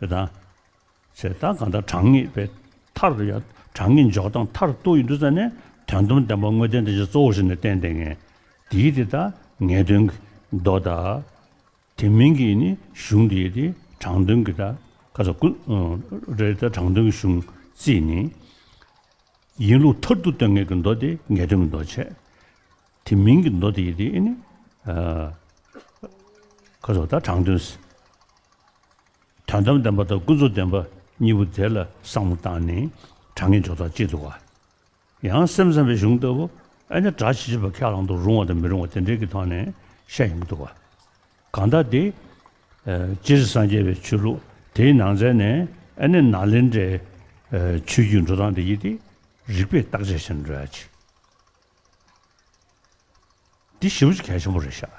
དེ་དང་། ཞེས་ད་གང་ལྟར་དྲང་ངེས་པའི་མཐར་ཡ་དྲང་ངེས་འཇོག་སྟངས་མཐར་གཏུགས་ཡོང་དུས་ཙང་ནས་དོན་དམ་བདེན་པ་དངོས་བསྟན་དེ་ཅིག་གཙོ་བོ་བྱས་ནས་བསྟན་བསྡད་མཁན་དེའི་དེ་ད་ངེས་དོན་གྱི་མདོ་དང་། དེ་མིན་གྱི་ནི་གཞུང་འདིའི་དེ་དྲང་དོན་གྱི་ད་ཁ་ཚ་ཀུན་རེད། ད་དྲང་དོན་གྱི་གཞུང་བརྩིས་ནས། ཡིན་ལུགས་མཐར་ཐུག་སྟོན་མཁན་གྱི་མདོ་དེ་ངེས་དོན་གྱི་མདོ་བྱས། དེ་མིན་གྱི་མདོ་དེ་ཡི་དེ་ནི་ཨ་ཁ་ཚ་ད་དྲང་དོན་ཟེར། དོན་དམ་བདེན་པ་དང་ཀུན་རྫོབ་བདེན་པ་གཉིས་པོ་དེ་ལ་བསམ་བློ་བཏང་ནས་དྲང་ངེས་འཇོག་ཐབས་ཅི་འདུག་ག་ཡང་སེམས་ཙམ་པའི་གཞུང་ལྟ་བུ་ཨ་ནི་སྒྲ་ཇི་བཞིན་པ་ཁས་བླངས་དུ་རུང་བ་དང་མི་རུང་བ་དེ་འདྲའི་གི་ཐོག་ནས་བཤད་ཡོང་གི་འདུག་ག་གང་ལྟར་དེ་ཨ་སྤྱིར་སངས་རྒྱས་པའི་ཆོས་ལུགས་དེའི་ནང་ཚན་ནས་ཨ་ནི་ནཱ་ལེནྡྲའི་ཨ་ཆོས་བརྒྱུད་འགྲོ་སྟངས་དེ་ཡི་དེ་རིགས་པས་བརྟག་དཔྱད་བྱས་ནས་འགྲོ་ཡ་ཅིག་འདི་ཞེ་པོ་ཅིག་གལ་ཆེན་པོ་རེད་ཤག་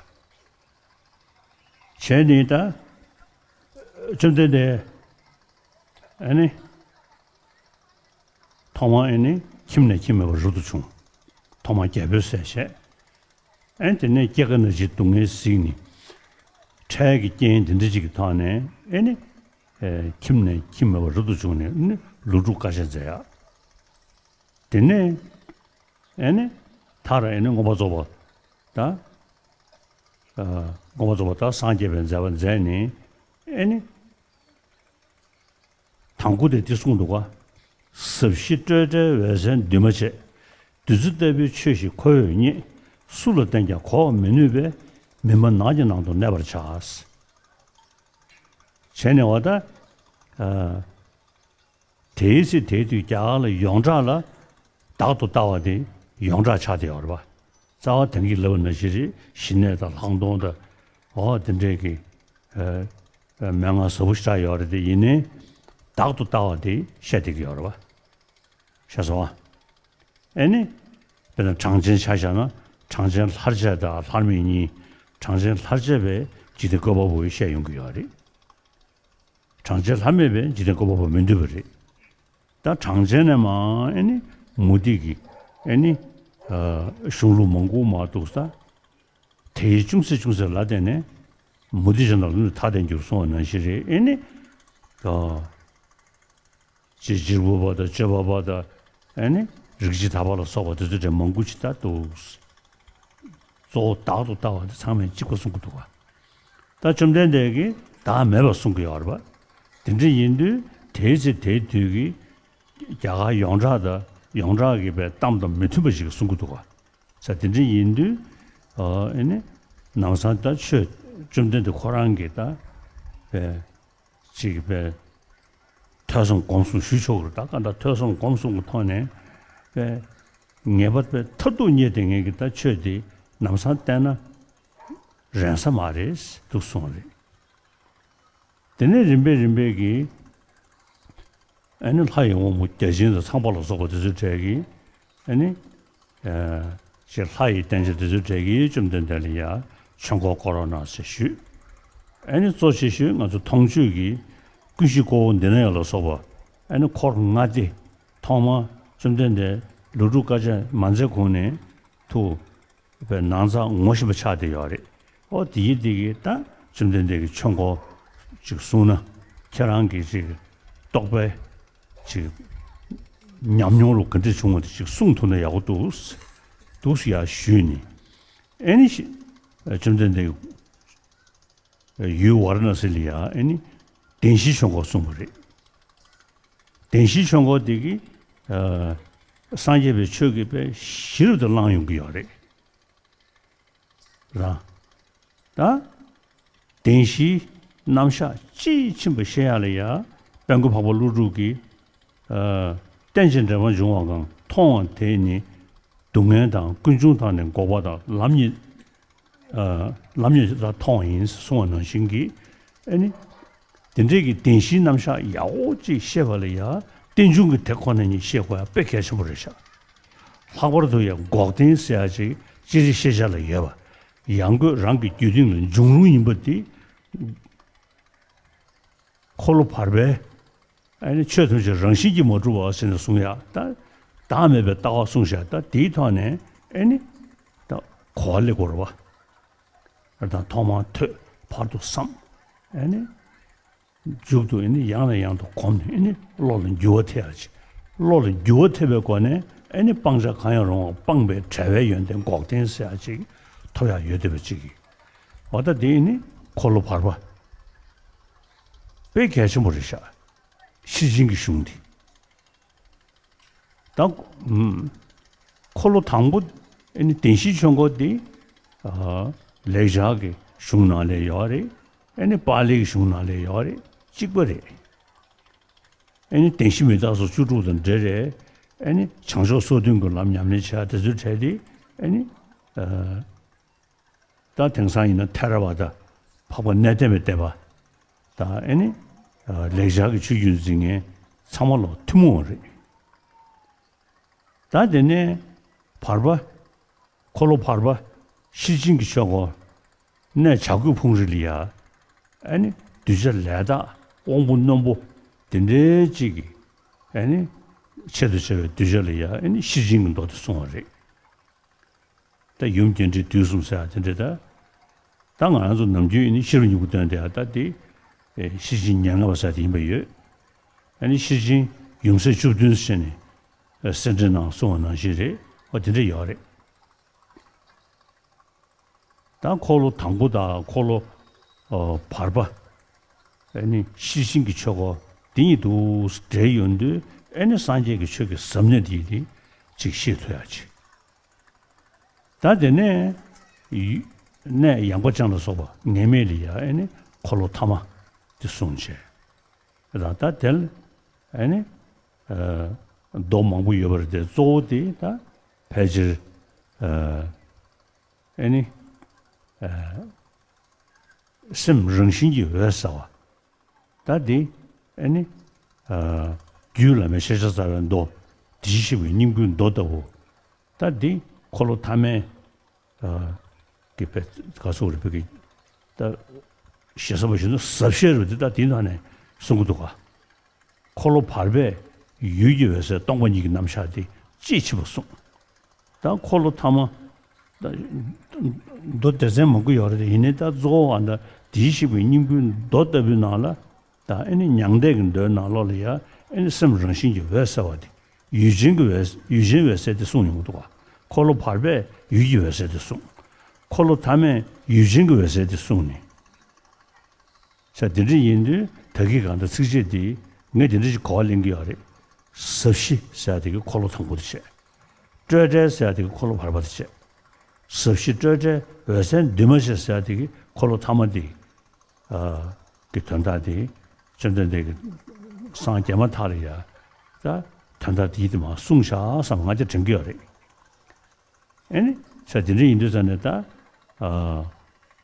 བྱས་ནས་ད་བཅོམ་ལྡན་འདས་ཨ་ནི་ཐོག་མར་ཨ་ནི་ཁྱིམ་ནས་ཁྱིམ་མེད་པར་རབ་ཏུ་བྱུང་། ཐོག་མར་རྒྱལ་པོའི་སྲས་བྱས། ཨ་ནི་དེ་ནས་སྐྱེ་རྒ་ན་འཆིའི་སྡུག་བསྔལ་གཟིགས་ནས། འཕྲལ་གྱི་རྐྱེན་དེ་འདྲ་ཅིག་གི་ཐོག་ནས་ཨ་ནི་ཨེ་ཁྱིམ་ནས་ཁྱིམ་མེད་པར་རབ་ཏུ་བྱུང་ནས་ཨ་ནི་ལོ་དྲུག་དཀའ་སྤྱད་མཛད་ཡ། དེ་ནས་ཨེ་ནི་མཐར་ཨེ་ནི་མངོན་པར་རྫོགས་པ་དང་། ཨ་མངོན་པར་རྫོགས་པ་དང་སངས་རྒྱས་པའི་མཛད་པ་མཛད་ནས་ཨེ་ནི། དང་པོ་དེ་འདི་གསུངས་འདུག་ག་ཟབ་ཞི་སྤྲོས་བྲལ་འོད་གསལ་འདུས་མ་བྱས། བདུད་རྩི་ལྟ་བུའི་ཆོས་ཤིག་ཁོ་བོས་རྙེད། སུ་ལ་བསྟན་ཀྱང་གོ་བར་མི་ནུས་པས། མུན་པ་ནགས་ཀྱི་ནང་དུ་གནས་པར་བྱ། བྱས་ནས་བ་ད། ཨ། དེའི་ཚེ་དེའི་དུས་རྒྱ་གར་ལ་ཡོངས་གྲགས་ལ་བདག་ཏུ་ལྟ་བ་དེ་ཡོངས་གྲགས་ཆགས་བསྡད་ཡོད་རེད་པ། རྩ་བ་དེང་གི་ལབ་པ་ནང་བཞིན་རེད། ཞི་གནས་དང་ལྷག་མཐོང་དང་། འོ་དེ་འདྲའི་གི་ཨ་ཨ་མན་ངག་ཟབ་པོ་ཞེ་དྲག་ཡོད་རེད་དེ། ཡིན་ནའི་བདག་ཏུ་ལྟ་བ་དེ་བཤད་བསྡད་ཀྱི་ཡོད་རེད་པ། ཤེས་སོང་ཨ། ཨེ་ནི། དཔེར་ན་གྲངས་ཅན་ཆ་བཞག་ན་གྲངས་ཅན་ལྷར་བཅས་དང་ལྷར་མེད་གཉིས། གྲངས་ཅན་ལྷར་བཅས་པས་འཇིག་རྟེན་བཀོད་པ་པོ་བཤད་ཡོང་གི་ཡོད་རེད། གྲངས་ཅན་ལྷར་མེད་པས་འཇིག་རྟེན་བཀོད་པ་པོ་མི་འདུས་པ་རེད། ད་གྲངས་ཅན་ནས་མ་ཨེ་ནི་མུ་སྟེགས་ཀྱི་ཨེ་ནི་ཨ་གཞུང་ལུགས་མང་པོ་མ་འདུག་ས། དེའི་ཅུང་ཟད་ཅུང་ཟད་ལ་བརྟེན་ནས་ མུ་སྟེགས་ཅན་དང་ལམ་དུ་ཐ་དད་འགྱུར་གསུངས་པ་ནང་བཞིན་རེད། ཨེ་ནི། ད། ཅེས་བྱིའུ་པ་དང་གཅོད་པ་པ་དང་། ཨེ་ནི། རིགས་བྱེད་དག་པ་ལ་སོགས་པ་དེ་ཚོ་གྲས་མང་པོ་ཅིག་ད་འདུག། གཙོ་བོ་བདག་ཏུ་ལྟ་བ་དེ་ཚང་མས་གཅིག་པ་གསུང་གི་འདུག་ག། ད་བཅོམ་ལྡན་འདས་ཀྱིས་བདག་མེད་པར་གསུང་གི་ཡོད་རེད་པ། དེ་འདྲ་ཡིན་དུས་དེའི་ཚེ་དེའི་དུས་ཀྱི་རྒྱ་གར་ཡོངས་གྲགས་དང་ཡོངས་གྲགས་ཀྱི་པའི་གཏམ་དང་མི་མཐུན་པ་ཞིག་གསུང་གི་འདུག་ག། ས་དེ་འདྲ་ཡིན་དུས། ཨ་ཨེ་ནི། ནམ་སང་ད་ཆོས་བཅོམ་ལྡན་འདས་ཁོ་རང་གིས་ད་པའི་ཅིག་པའི་ཐོས་བསམ་སྒོམ་གསུམ་ཞུ་ཆོག་གི་རེད། ད་ག་འདྲ་ཐོས་བསམ་སྒོམ་གསུམ་གྱི་ཐོག་ནས་པའི་ངེས་པར་པའི་མཐར་ཐུག་རྙེད་དེ་ངེད་ཀྱིས་ད་ཆོས་འདི་ནམ་སང་བསྟན་ན་རན་ས་མ་རེད་འདུག་གསུངས་རེད། དེ་ནས་རིམ་པས་རིམ་པས་ཀྱིས་ཨ་ནི་ལྷ་ཡི་དབང་པོ་བརྒྱ་བྱིན་དང་ཚངས་པ་ལ་སོགས་པ་དེ་ཚོའི་གྲས་ཀྱིས་ཨ་ནི་ཨ་ཅེས་ལྷ་ཡི་བསྟན་བྱ་དེ་ཚོའི་གྲས་ཀྱིས་བཅོམ་ལྡན་འདས་ལ་ཡ་ཆོས་འཁོར་བསྐོར་རོགས་གནང་ཞེས་ཞུས། ཨ་ནི་གཙོ་ཆེ་ཤོས་ང་ཚོ་མཐོང་ཆོས་ཀྱི་ཀུན་གཞི་ཀ་བོ་འདི་ན་ཡང་ལ་སོགས་པ་ཨ་ནི་འཁོར་ལྔ་སྡེ་ཐོག་མ་བཅོམ་ལྡན་འདས་ལོ་དྲུག་དཀའ་སྤྱད་མ་མཛད་གོང་ནས་དུ། པའི་ནང་ཚང་ངོ་ཤེས་པ་ཆགས་བསྡད་ཡོད་རེད། ཨོ་དེ་ཡིན་དེ་གི་ད་བཅོམ་ལྡན་འདས་ཀྱི་ཆོས་འཁོར་ཅིག་གསུངས་ན་ཁྱེད་རང་གི་ཅིག་རྟོགས་པའི་ཅིག་ཉམས་མྱོང་རུ་ག་འདྲ་བྱུང་བ་དེ་ཅིག་གསུངས་ཐུབ་ན་ཡག་པོ་འདུག་འདུག་ཟེར་ཡ་ཞུས་ནས། ཨེ་ནི་ཞེས་བཅོམ་ལྡན་འདས་ཡུལ་ཝཱ་ར་ཎ་སི་ལ་ཡ་ཨེ་ནི་བདེན་བཞིའི་ཆོས་འཁོར་གསུངས་པ་རེད། བདེན་བཞིའི་ཆོས་འཁོར་དེ་གིས་ཨ་སངས་རྒྱས་པའི་ཆོས་ཀྱི་དཔལ་ཞིབ་ཏུ་བླངས་ཡོང་གི་ཡོད་རེད། རང་། ད། བདེན་བཞིའི་རྣམ་གཞག་དཔྱིས་ཕྱིན་པ་ཤེས་ཡ་ལ་ཡ། དཔལ་མགོན་འཕགས་པ་ཀླུ་སྒྲུབ་ཀྱིས། ཨ། རྟེན་ཅིང་འབྲེལ་པར་འབྱུང་བ་གང་མཐོང་བ་དེ་ནི། སྡུག་བསྔལ་དང་ཀུན་འབྱུང་དག་ནི་འགོག་པ་དང་ལམ་ཉིད། ཨ། ལམ་ཉིད་ལ་མཐོང་བ་ཡིན་གསུངས་པ་ནང་བཞིན་གྱི། ཨ་ནི། དེ་འདྲའི་གི་བདེན་བཞིའི་རྣམ་གཞག་ཡག་པོ་ཅིག་ཤེས་པ་ལ་ཡ། རྟེན་འབྱུང་གི་དེ་ཁོ་ན་ཉིད་ཤེས་དགོས་ཡ་དཔེ་གལ་ཆེན་པོ་རེད་ཤག། ལྷག་པར་དུ་ཡང་འགོག་བདེན་ཟེར་ཡ་ཅིག་སྤྱིར་ཤེས་བྱ་ལ་ཡོད་པ། ཡང་སྒོས་རང་གི་རྒྱུད་སྟེང་ལ་འབྱུང་རུང་ཡིན་པ་དེ། འཁོར་ལོ་བར་པའི་ཨ་ནི་ཆོས་ཐམས་ཅད་རང་བཞིན་གྱིས་མ་གྲུབ་པ་ཟེར་ནས་གསུང་ཡ། ད་བདག་མེད་པའི་ལྟ་བ་གསུངས་བཞག། ད་དེའི་ཐོག་ནས་ཨ་ནི་ད་གོ་བ་ལེན་དགོས་རེད་པ། ད་ཐོག་མར་ཐོས། བར་དུ་བསམ། ཨ་ནི། མཇུག་ཏུ་ཨེ་ནི་ཡང་ནས་ཡང་དུ་གོམས་ནས་ཨེ་ནི་བློ་ལ་འགྱུར་བ་ཐེབས་ཡ་ཅིག། བློ་ལ་འགྱུར་བ་ཐེབས་པའི་སྒོ་ནས་ཨེ་ནི་སྤང་བྱ་གང་ཡང་རུང་བ་སྤངས་པའི་བྲལ་བའི་ཡོན་ཏན་འགོག་བདེན་ཟེར་ཡ་ཅིག་ཐོབ་ཡ་ཡོད་བསྡད་པ་ཅིག་གིས། འོ་ད་དེ་ཨེ་ནི་འཁོར་ལོ་བར་པ་དཔེ་གལ་ཆེན་པོ་རེད་ཤག། ཤེར་ཕྱིན་གྱི་གཞུང་འདི། ད། ཨུམ། འཁོར་ལོ་དང་པོ་ཨེ་ནི་བདེན་བཞིའི་ཆོས་འཁོར་འདི། ཨ། ལེགས་སྦྱར་གྱི་གཞུང་ནང་ལ་ཡོད་རེད། ཨེ་ནི་པཱ་ལིའི་གཞུང་ནང་ལ་ཡོད་རེད། གཅིག་པ་རེད། ཨེ་ནི་བདེན་བཞི་མི་རྟག་སོགས་བཅུ་དྲུག་དང་འབྲེལ་རེད། ཨེ་ནི་བྱང་ཕྱོགས་སོ་བདུན་གྱི་ལམ་ཉམས་ལེན་བྱ་དེ་ཚོའི་གྲས་དེ་ཨེ་ནི། ཨ། ད་དེང་སང་ཡིན་ན་ཐེ་ར་བ་ད། འཕགས་པ་གནས་བརྟན་པའི་བསྟན་པ། ད་ཨེ་ནི། ཨ། ལེགས་སྦྱར་གྱི་ཆོས་བརྒྱུད་འཛིན་མཁན་ཚང་མ་ལ་ཐུན་མོང་བ་རེད། ད་དེ་ནས་བར་པ། འཁོར་ལོ་བར་པ། ཤེར་ཕྱིན་གྱི་ཆོས་འཁོར། གནས་བྱ་རྒོད་ཕུང་རི་ལ་ཡ། ཨེ་ནི་གདུལ་བྱ་ལས་དག་དབང་པོ་རྣོན་པོ་དེ་འདྲའི་ཅིག་གིས་ཨེ་ནི་ཆེད་དུ་བྱ་བའི་གདུལ་བྱ་ལ་ཡ་ཨེ་ནི་ཤེར་ཕྱིན་གྱི་མདོ་དེ་གསུངས་པ་རེད། ད་ཡུམ་རྒྱས་འབྲིང་བསྡུས་གསུམ་ཟེར་ཡ་དེ་འདྲ་ད། ད་ང་རང་ཚོ་ནམ་རྒྱུན་ཨེ་ནི་ཤེས་རབ་སྙིང་པོ་བཏོན་དེ་ཡ་ད་དེ། ཨེ་ཤེར་ཕྱིན་ཉེར་ལྔ་པ་ཟེར་དེ་ཡིན་པ་ཡོད། ཨེ་ནི་ཤེར་ཕྱིན་ཡུམ་སྲས་བཅུ་བདུན་ཟེར་ནས་གསེར་ཕྲེང་ནང་གསུངས་པ་ནང་བཞིན་རེད། ཨོ་དེ་འདྲ་ཡོད་རེད། ད་འཁོར་ལོ་དང་པོ་དང་འཁོར་ལོ། ཨོ་བར་པ། ཨེ་ནི་ཤེར་ཕྱིན་གྱི་ཆོས་འཁོར་འདི་གཉིས་དུ་འབྲེལ་ཡོང་དུས་ཨེ་ནི་སངས་རྒྱས་ཀྱི་ཆོས་ཀྱི་ཟབ་གནད་འདི་ཡིན་ཏེ་ཅིག་ཤེས་ཐུབ་ཡ་ཅིག། ད་དེ་ནས་ཡུ་གནས་ཡངས་པ་ཅན་ལ་སོགས་པ་ངེས་མེད་ལ་ཡ་ཨེ་ནི་འཁོར་ལོ་ཐ་མ་དེ་གསུངས་བྱས། ད་ད་དེ་ལ་ཨེ་ནི་ཨ་མདོ་མང་པོ་ཡོད་པ་རེད་དེ་གཙོ་བོ་དེ་ད་ཕལ་ཆེར་ཨ་ཨེ་ནི་ཨ་སེམས་རང་བཞིན་གྱིས་འོད་གསལ་བ། ད་འདི་ཨེ་ནི་ཨ་རྒྱུད་བླ་མའི་ཤེས་བྱ་རྩ་བའི་མདོ། དེ་བཞི་ཞེས་པའི་སྙིང་པོའི་མདོ་ལྟ་བུ། ད་འདི་འཁོར་ལོ་ཐ་མའི་ཨ་གི་པའི་ག་སོགས་རེད་པའི་གི་ད་ཞེ་ས་པ་ཞིག་ན་ཟབ་བཤད་རུ་འདི་ད་འདི་ནང་ནས་གསུང་གི་འདུག་ག། འཁོར་ལོ་བར་པས་ཡུལ་གྱི་འོད་གསལ་སྟོང་པ་ཉིད་ཀྱི་རྣམ་གཞག་དེ་དཔྱིས་ཕྱིན་པ་གསུངས། ད་འཁོར་ལོ་ཐ་མ། ད་མདོ་སྡེ་ཚན་མང་པོ་ཡོད་རེད་དེ་ཡིན་ནའི་ད་གཙོ་བོ་ཨ་ད་ དེའི་གཤེགས་པའི་སྙིང་པོའི་མདོ་ལྟ་བུའི་ནང་ལ། ད་ཨེ་ནི་མྱང་འདས་ཀྱི་མདོའི་ནང་ལོགས་ལ་ཡང་ཨེ་ནི་སེམས་རང་བཞིན་གྱིས་འོད་གསལ་བ་དེ། ཡུལ་ཅན་གྱི་འོད་ཡུལ་ཅན་འོད་གསལ་དེ་གསུངས་ཡོང་གི་འདུག་ག་འཁོར་ལོ་བར་པས་ཡུལ་གྱི་འོད་གསལ་དེ་གསུངས། འཁོར་ལོ་ཐ་མས་ཡུལ་ཅན་གྱི་འོད་གསལ་དེ་གསུངས་ནས། ས་དེ་འདྲ་ཡིན་དུས་ད་གིན་གང་ལྟར་ཚིགས་བཅད་འདི་ངས་དེ་འདྲ་ཞིག་གོ་བ་ལེན་གྱི་ཡོད་རེད། ཟབ་ཞི་ཟེར་ཡ་དེ་གི་འཁོར་ལོ་དང་པོ་དེ་བྱས། སྤྲོས་བྲལ་ཟེར་ཡ་དེ་གི་འཁོར་ལོ་བར་པ་དེ་བྱས། ཟབ་ཞི་སྤྲོས་བྲལ་འོད་གསལ་འདུས་མ་བྱས་ཟེར་ཡ་དེ་གི་འཁོར་ལོ་ཐ་མ་དེ་གི་དོན་དག་དེ་བཅོམ་ལྡན་འདས་ཀྱིས་སངས་རྒྱས་མ་ཐག་ལ་ཡ་ད་དོན་དག་དེ་ཡིད་དུ་མ་གསུངས་བཞག་བསམ་ང་ཅག་དྲན་གྱི་ཡོད་རེད། ཨེ་ནི། ས་དེ་འདྲ་ཡིན་དུས་ཙང་ནས་ད། ཨ།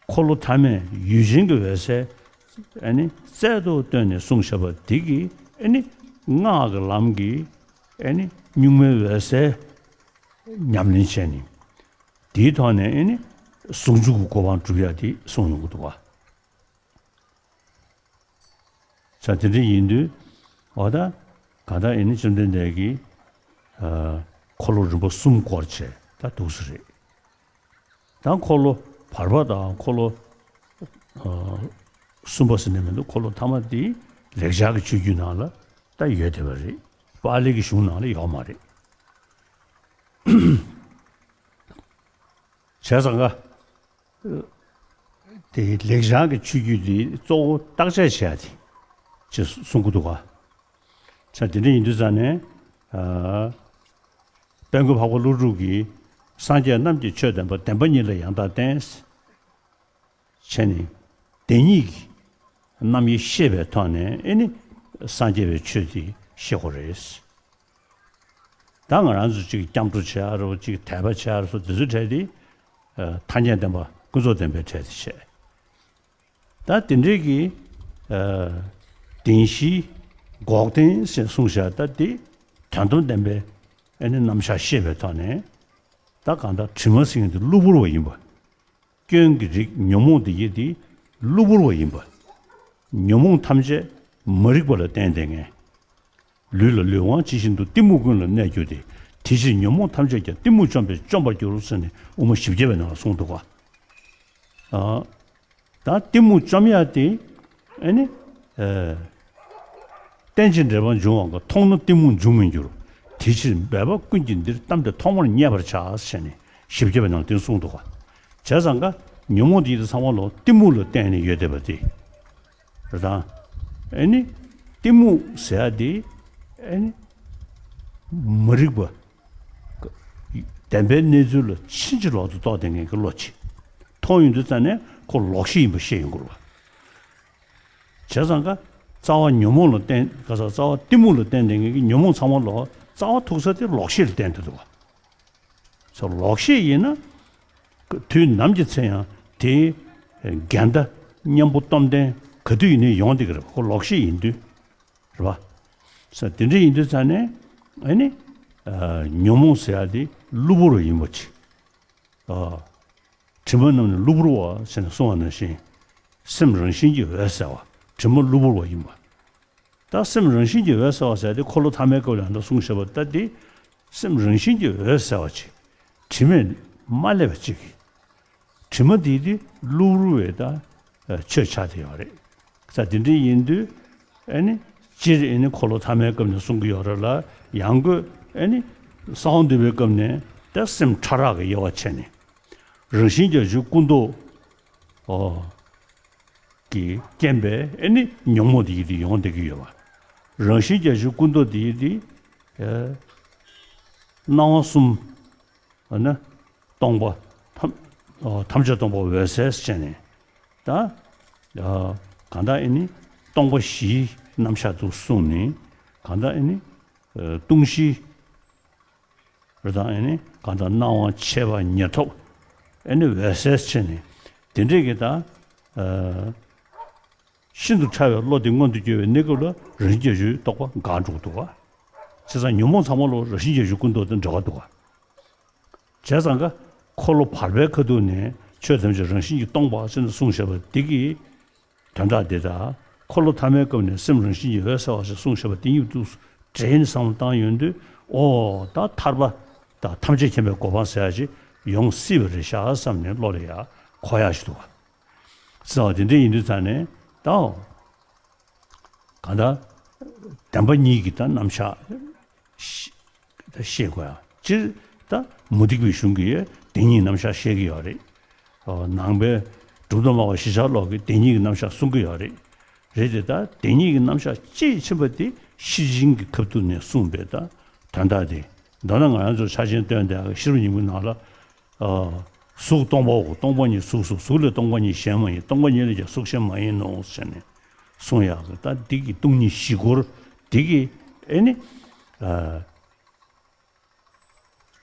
འཁོར་ལོ་ཐ་མས་ཡུལ་ཅན་གྱི་འོད་གསལ། ཨེ་ནི། རྩལ་དུ་བཏོན་ནས་གསུངས་བཞག་པ་འདི་གིས་ཨེ་ནི། སྔགས་ཀྱི་ལམ་གྱིས་ཨེ་ནི། གཉུག་མའི་འོད་གསལ་ཉམས་ལེན་བྱས་ནས། དེའི་ཐོག་ནས་ཨེ་ནི། ཟུང་འཇུག་གི་གོ་འཕང་སྒྲུབ་ཡ་དེ་གསུངས་ཡོང་གི་འདུག་ག་ས་དེ་འདྲ་ཡིན་དུས། འོ་ད། གང་ལྟར་ཨེ་ནི་བཅོམ་ལྡན་འདས་ཀྱིས། ཨ། འཁོར་ལོ་རིམ་པ་གསུམ་བསྐོར་བྱས་ད་འདུག་སེ་རེད། ད་འཁོར་ལོ་བར་པ་དང་འཁོར་ལོ། ཨ། གསུམ་པ་ཟེར་ནས་མི་འདུག་འཁོར་ལོ་ཐ་མ་དེ་ལེགས་སྦྱར་གྱི་ཆོས་བརྒྱུད་ནང་ལ་ད་ཡོད་བསྡད་པ་རེད། པཱ་ལི་གི་གཞུང་ནང་ལ་ཡོད་མ་རེད། བྱས་ཙང་ཀ་དེ་ལེགས་སྦྱར་གྱི་ཆོས་བརྒྱུད་དེ་གཙོ་བོ་བརྟག་དཔྱད་བྱེད་ཡ་དེ་ཅེས་གསུང་གི་འདུག་ག་ས་དེ་འདྲ་ཡིན་དུས་ཙང་ནས། ཨ། དཔལ་མགོན་འཕགས་པ་ཀླུ་སྒྲུབ་ཀྱིས་སངས་རྒྱས་རྣམས་ཀྱི་ཆོས་བདེན་པ་བདེན་པ་ཉིད་ལ་ཡང་དག་བརྟེན། བྱས་ནས་བདེན་གཉིས་ཀྱི་རྣམ་དབྱེ་ཤེས་པའི་ཐོག་ནས་ཨེ་ནི་སངས་རྒྱས་པའི་ཆོས་དེ་ཤེས་དགོས་རེད། ད་ང་རང་ཚོ་གཅིག་སྐྱབས་འགྲོ་བྱེད་ཡ་རོ་གཅིག་དད་པ་བྱེད་ཡ་རོ་སོ་དེ་ཚོའི་གྲས་དེ། ཨ། ཐ་སྙད་བདེན་པ་ཀུན་རྫོབ་བདེན་པའི་གྲས་དེ་བྱས། ད་དེ་འདྲའི་གི། ཨ། བདེན་བཞིའི་འགོག་བདེན་ཞེས་གསུངས་བཞག་ད་དེ་དོན་དམ་བདེན་པའི་ཨེ་ནི་རྣམ་གཞག་ཤེས་པའི་ཐོག་ནས། ད་གང་ལྟར་དྲི་མ་ཟེར་མཁན་དེ་གློ་བུར་བ་ཡིན་པ། སྐྱོན་གྱི་རིགས་ཉོན་མོངས་དེ་ཡི་དེ་གློ་བུར་བ་ཡིན་པ། ཉོན་མོངས་ཐམས་ཅད་མ་རིག་པ་ལ་བརྟེན་ཏེ་ངས། ལུས་ལ་ལུས་དབང་ཇི་བཞིན་དུ་གཏི་མུག་ཀུན་ལ་གནས་གྱུར་ཏེ། དེ་ཕྱིར་ཉོན་མོངས་ཐམས་ཅད་ཀྱང་གཏི་མུག་བཅོམ་པས་བཅོམ་པར་འགྱུར་ཟེར་ནས་དབུ་མ་བཞི་བརྒྱ་པའི་ནང་ལ་གསུངས་འདུག་ག་ཨ། ད་གཏི་མུག་བཅོམ་ཡ་དེ། ཨེ་ནི། ཨ། རྟེན་ཅིང་འབྲེལ་པར་འབྱུང་བ་འགའ། མཐོང་ན་གཏི་མུག་འབྱུང་མི་འགྱུར། དེ་ཕྱིར་འབད་པ་ཀུན་གྱིས་འདིར། གཏམས་ཏེ་ཐོག་མར་མཉེས་པར་བྱ། ཟེར་ནས་བཞི་བརྒྱ་པའི་ནང་དེ་གསུངས་འདུག་ག་བྱས་ཙང་ཀ་ཉོན་མོངས་དེ་ཡི་དེ་ཚང་མ་ལོ་གཏི་མུག་ལ་བརྟེན་ནས་ཡོད་བསྡད་པ་དེ། རེད་དང་། ཨེ་ནི། གཏི་མུག་ཟེར་ཡ་དེ། ཨེ་ནི། མ་རིག་པ། བདེན་པའི་གནས་ཚུལ་ལ་ཕྱིན་ཅི་ལོག་ཏུ་རྟོགས་བསྡད་མཁན་གྱི་བློ་ཅིག་མཐོང་ཡོང་དུས་ཙམ་ནས་ཁོ་ལོག་ཤེས་ཡིན་པ་ཤེས་ཡོང་གི་རེད་བ། བྱས་ཙང་ཀ་རྩ་བ་ཉོན་མོངས་ལ་བརྟེན་ག་ས་རྩ་བ་གཏི་མུག་ལ་བརྟེན་བསྡད་མཁན་གྱི་ཉོན་མོངས་ཚང་མ་ལོག་རྩ་བ་ཐུག་ས་དེ་ལོག་ཤེས་ལ་བརྟེན་བསྡད་འདུག་བ། ས་ལོག་ཤེས་ཡིན་ན། དུས་ནམ་གྱི་ཚེ་ཡང་དེའི་འགལ་ཟླ་གཉེན་པོ་སྟོབས་ལྡན་ག་དུས་ཡིན་ནའི་ཡོང་བསྡད་ཀྱི་རེད་བ། ཁོ་ལོག་ཤེས་ཡིན་དུས། རེད་བ། ས་དེ་འདྲ་ཡིན་དུས་ཙང་ནས་ཨ་ནི། ཨ། ཉོན་མོངས་ཟེར་ཡ་དེ་གློ་བུར་བ་ཡིན་པ་ཅིག་ཨ། དྲི་མ་རྣམས་ནི་གློ་བུར་བ་ཞེས་ནས་གསུངས་པ་ནང་བཞིན། སེམས་རང་བཞིན་གྱིས་འོད་གསལ་བ། དྲི་མ་གློ་བུར་བ་ཡིན་པ། ད་སེམས་རང་བཞིན་གྱིས་འོད་གསལ་བ་ཟེར་ཏེ་འཁོར་ལོ་ཐ་མའི་སྐབས་ལ་ཡང་དག་གསུངས་བཞག་པ་ལྟར་ཏེ། སེམས་རང་བཞིན་གྱིས་འོད་གསལ་བ་ཅིག་དྲི་མས་མ་བསླད་པ་ཅིག་དྲི་མ་དེ་དེ་གློ་བུར་བའི་ད་ཆོས་ཆགས་བསྡད་ཡོད་རེད། ས་དེ་འདྲ་ཡིན་དུས། ཨེ་ནི། སྤྱིར་ཨེ་ནི་འཁོར་ལོ་ཐ་མའི་སྐབས་ནས་གསུང་གི་ཡོད་རེད་ལ། ཡང་སྒོས་ཨེ་ནི། གསང་བ་འདུས་པའི་སྐབས་ནས་ད་སེམས་ཕྲ་རགས་ཀྱི་དབྱེ་བ་ཕྱེ་ནས། རང་བཞིན་བརྒྱད་ཅུའི་ཀུན་རྟོག་ཨོ། གི་རྐྱེན་པས་ཨེ་ནི་ཉོན་མོངས་དེ་ཡི་དེ་ཡོང་བསྡད་ཀྱི་ཡོད་པ། རང་བཞིན་བརྒྱད་ཅུའི་ཀུན་རྟོག་དེ་ཡི་དེ། ཨེ། སྣང་བ་གསུམ། ཨ་ནི། སྟོང་པ། ཐམས། ཨོ། ཐམས་ཅད་སྟོང་པ་འོད་གསལ་ཟེར་ནས། ད། ཨ། གང་ལྟར་ཨེ་ནི། སྟོང་པ་བཞིའི་རྣམ་གཞག་ཏུ་གསུངས་ནས། གང་ལྟར་ཨེ་ནི། ཨ། སྟོང་བཞི། རེད་དང་ཨེ་ནི་གང་ལྟར་སྣང་བ་མཆེད་པ་ཉེར་ཐོབ། ཨེ་ནི་འོད་གསལ་ཕྱེ་ནས་དེ་འདྲས་ཀྱི་ད། ཨ། ཤིན་ཏུ་ཕྲ་བའི་བློ་དེ་མངོན་དུ་གྱུར་བའི་གནས་སྐབས་ལ་རང་བཞིན་བརྒྱད་ཅུའི་རྟོག་པ་འགག་འགྲོ་གི་འདུག་ག་བྱས་ཙང་ཉོན་མོངས་ཚང་མ་ལ་རང་བཞིན་བརྒྱད་ཅུའི་ཀུན་རྟོག་དང་འབྲེལ་བ་འདུག་ག་བྱས་ཙང་ཀ་འཁོར་ལོ་བར་པའི་ཁ་ཐུག་ནས་ཆོས་ཐམས་ཅད་རང་བཞིན་གྱིས་སྟོང་པ་ཟེར་ནས་གསུངས་བཞག་པ་འདི་གིས། དོན་དག་འདི་དག་འཁོར་ལོ་ཐ་མའི་སྐབས་ནས་སེམས་རང་བཞིན་གྱིས་འོད་གསལ་བ་ཞེས་གསུངས་བཞག་པ་འདི་གཉིས་དུ་འདྲེས་ནས་བསམ་བློ་བཏང་ཡོང་དུས། ཨོ། ད་ཐར་པ་དང་ཐམས་ཅད་མཁྱེན་པའི་གོ་འཕང་ཟེར་ཡ་ཅིག་ཡོང་སྲིད་པ་རེད་ཤག་བསམ་ནས་བློ་ལ་ཡ་འཁོར་ཡག་ཞིག་འདུག་ག་ཟེར་བ་དེ་འདྲ་ཡིན་དུས་ཙང་ནས་ད། གང་ལྟར་བདེན་པ་གཉིས་ཀྱི་ད་རྣམ་གཞག་ཤེས་དགོས་ཡ། སྤྱིར་ད་མུ་སྟེགས་པའི་གཞུང་གིས་བདེན་གཉིས་རྣམ་གཞག་བཤད་ཀྱི་ཡོད་རེད། ནང་པའི་གྲུབ་མཐའ་སྨྲ་བ་བཞི་ཆར་ལོག་གིས་བདེན་གཉིས་ཀྱི་རྣམ་གཞག་གསུང་གི་ཡོད་རེད། རེད་དེ་ད་བདེན་གཉིས་ཀྱི་རྣམ་གཞག་དཔྱིས་ཕྱིན་པ་དེ་ཤེར་ཕྱིན་གྱི་ཁ་ཐུག་ནས་གསུངས་པའི་ད་དོན་དག་དེ། མདོར་ན་ང་རང་ཚོ་ཕྱག་ཆེན་བཏོན་དེ་ཤེས་རབ་སྙིང་པོའི་ནང་ལ། གཟུགས་སྟོང་པའོ། སྟོང་པ་ཉིད་གཟུགས་སོ། གཟུགས་ལས་སྟོང་པ་ཉིད་གཞན་མ་ཡིན། སྟོང་པ་ཉིད་ལས་ཀྱང་གཟུགས་གཞན་མ་ཡིན་ནོ་ཟེར་ནས་གསུངས་ཡག་གི། ད་འདི་གི་སྟོང་ཉིད་བཞི་སྐོར་འདི་གི་ཨེ་ནི་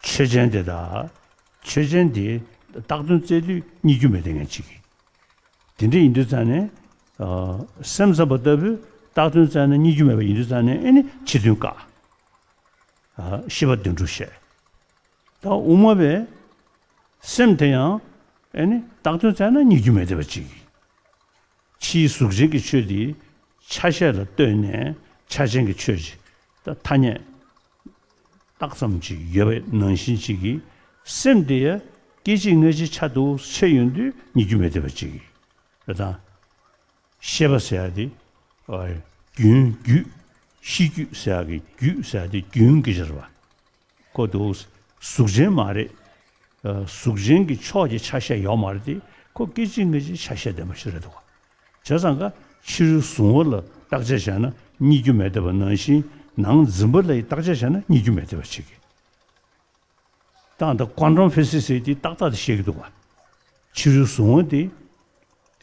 ཆོས་ཅན་དེ་དག་ཆོས་ཅན་དེ་བཏགས་དོན་བཙལ་དུས་རྙེད་རྒྱུ་མེད་དེ་ངན་ཅིག་གི། དེ་འདྲ་ཡིན་དུས་ཙང་ནས་སེམས་ཙམ་པ་ལྟ་བུས་བཏགས་དོན་བཙལ་ན་རྙེད་རྒྱུ་མེད་པ་ཡིན་དུས་ཙང་ནས་ཨེ་ནི་ཕྱི་དོན་བཀག་ཤེས་པ་བདེན་གྲུབ་བཤད། ད་དབུ་མ་པས་སེམས་དེ་ཡང་ཨེ་ནི་བཏགས་དོན་བཙལ་ན་རྙེད་རྒྱུ་མེད་བསྡད་པ་ཅིག། ཕྱིའི་གཟུགས་ཅན་གྱི་ཆོས་དེ་ཆ་ཤས་ལ་ལྟོས་ནས་ཆ་ཅན་གྱི་ཆོས་ཅིག་ད་ཐ་སྙད་བཏགས་ཙམ་ཅིག་ཡོད་པ་ནང་བཞིན་ཅིག་གིས་སེམས་དེ་ཡང་སྐད་ཅིག་སྔ་ཕྱི་ཆ་དུ་ཕྱེ་ཡོང་དུས་རྙེད་རྒྱུ་མེད་བསྡད་པ་ཅིག་རེད་ད། ཤེས་པ་ཟེར་ཡ་དེ་རྒྱུན་རྒྱུད་ཤེས་རྒྱུད་ཟེར་ཡ་གི་རྒྱུད་ཟེར་ཡ་དེ་རྒྱུན་གྱི་ཕྱིར་བ། ཁོ་དེ་གཟུགས་ཅན་མ་རེད། གཟུགས་ཅན་གྱི་ཕྱོགས་ཀྱི་ཆ་ཤས་ཡོད་མ་རེད་དེ། ཁོ་སྐད་ཅིག་སྔ་ཕྱི་ཆ་ཤས་ལྡན་པ་ཞིག་རེད་འདུག་བ། བྱས་ཙང་ཀ་ཕྱི་རོལ་གཟུང་བ་ལ་བརྟག་དཔྱད་བྱས་ན་རྙེད་རྒྱུ་མེད་བསྡད་པ་ནང་བཞིན་ནང་འཛིན་པ་ལ་བརྟག་དཔྱད་བྱས་ན་རྙེད་རྒྱུ་མེད་བསྡད་པ་ཅིག་གི། ད་ད་ཀོན་ཊམ་ཕི་སིག་སི་ཟེར་དེ་ཏག་ཏག་དེ་བཤད་ཀྱི་འདུག་བ། ཕྱི་རོལ་གཟུང་བ་དེ།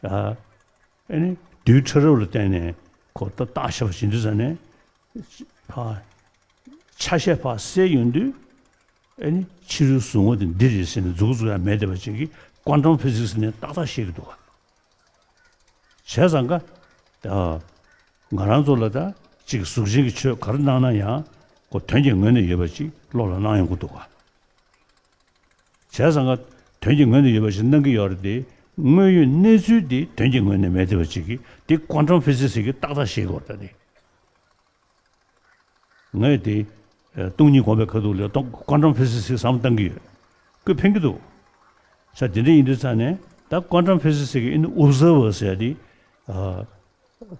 ཨ་ཨེ་ནི་རྡུལ་ཕྲ་རབ་ལ་བརྟེན་ནས་ཁོ་ད་བརྟག་བྱས་པ་ཡིན་དུས་ཙང་ནས། ཕ། ཆ་ཤས་ཕར་བསལ་ཡོང་དུས། ཨེ་ནི་ཕྱི་རོལ་གཟུང་བ་དེ་འདི་རེད་ཟེར་ནས་མཛུབ་གུ་བཙུགས་ཡ་མེད་བསྡད་པ་ཅིག་གིས་ཀོན་ཊམ་ཕི་སིག་སི་ནས་ཏག་ཏག་བཤད་ཀྱི་འདུག་བ། བྱས་ཙང་ཀ་ད་ང་རང་ཚོ་ལ་ད་ཅིག་གཟུགས་ཅན་གྱི་ཆོས་ག་རེ་གནང་ན་ཡང་ཁོ་དོན་གྱི་ངོས་ནས་ཡོད་པ་ཅིག་བློ་ལ་སྣང་ཡོང་གི་འདུག་བ། བྱས་ཙང་ཀ་དོན་གྱི་ངོས་ནས་ཡོད་པ་ཞིག་སྣང་གི་ཡོད་རེད་དེ། དངོས་ཡོད་གནས་ཚུལ་དེ་དོན་གྱི་ངོས་ནས་མེད་བསྡད་པ་ཅིག་གིས་དེ་ཀོན་ཊམ་ཕི་སིག་སི་གིས་ཏག་ཏག་ཤེས་དགོས་རེད་ད་དེ། ངས་དེ་སྟོང་ཉིད་སྒོམ་པའི་ཁ་ཐུག་ལ་ཀོན་ཊམ་ཕི་སིག་སི་གིས་བསམ་བློ་བཏང་གི་ཡོད། ཁོས་ཕན་གྱི་འདུག་ས། དེ་འདྲ་ཡིན་དུས་ཙང་ནས་ད་ཀོན་ཊམ་ཕི་སིག་སི་གིས་ཨེ་ནི་ཨོབ་ཟར་བར་ཟེར་ཡ་དེ།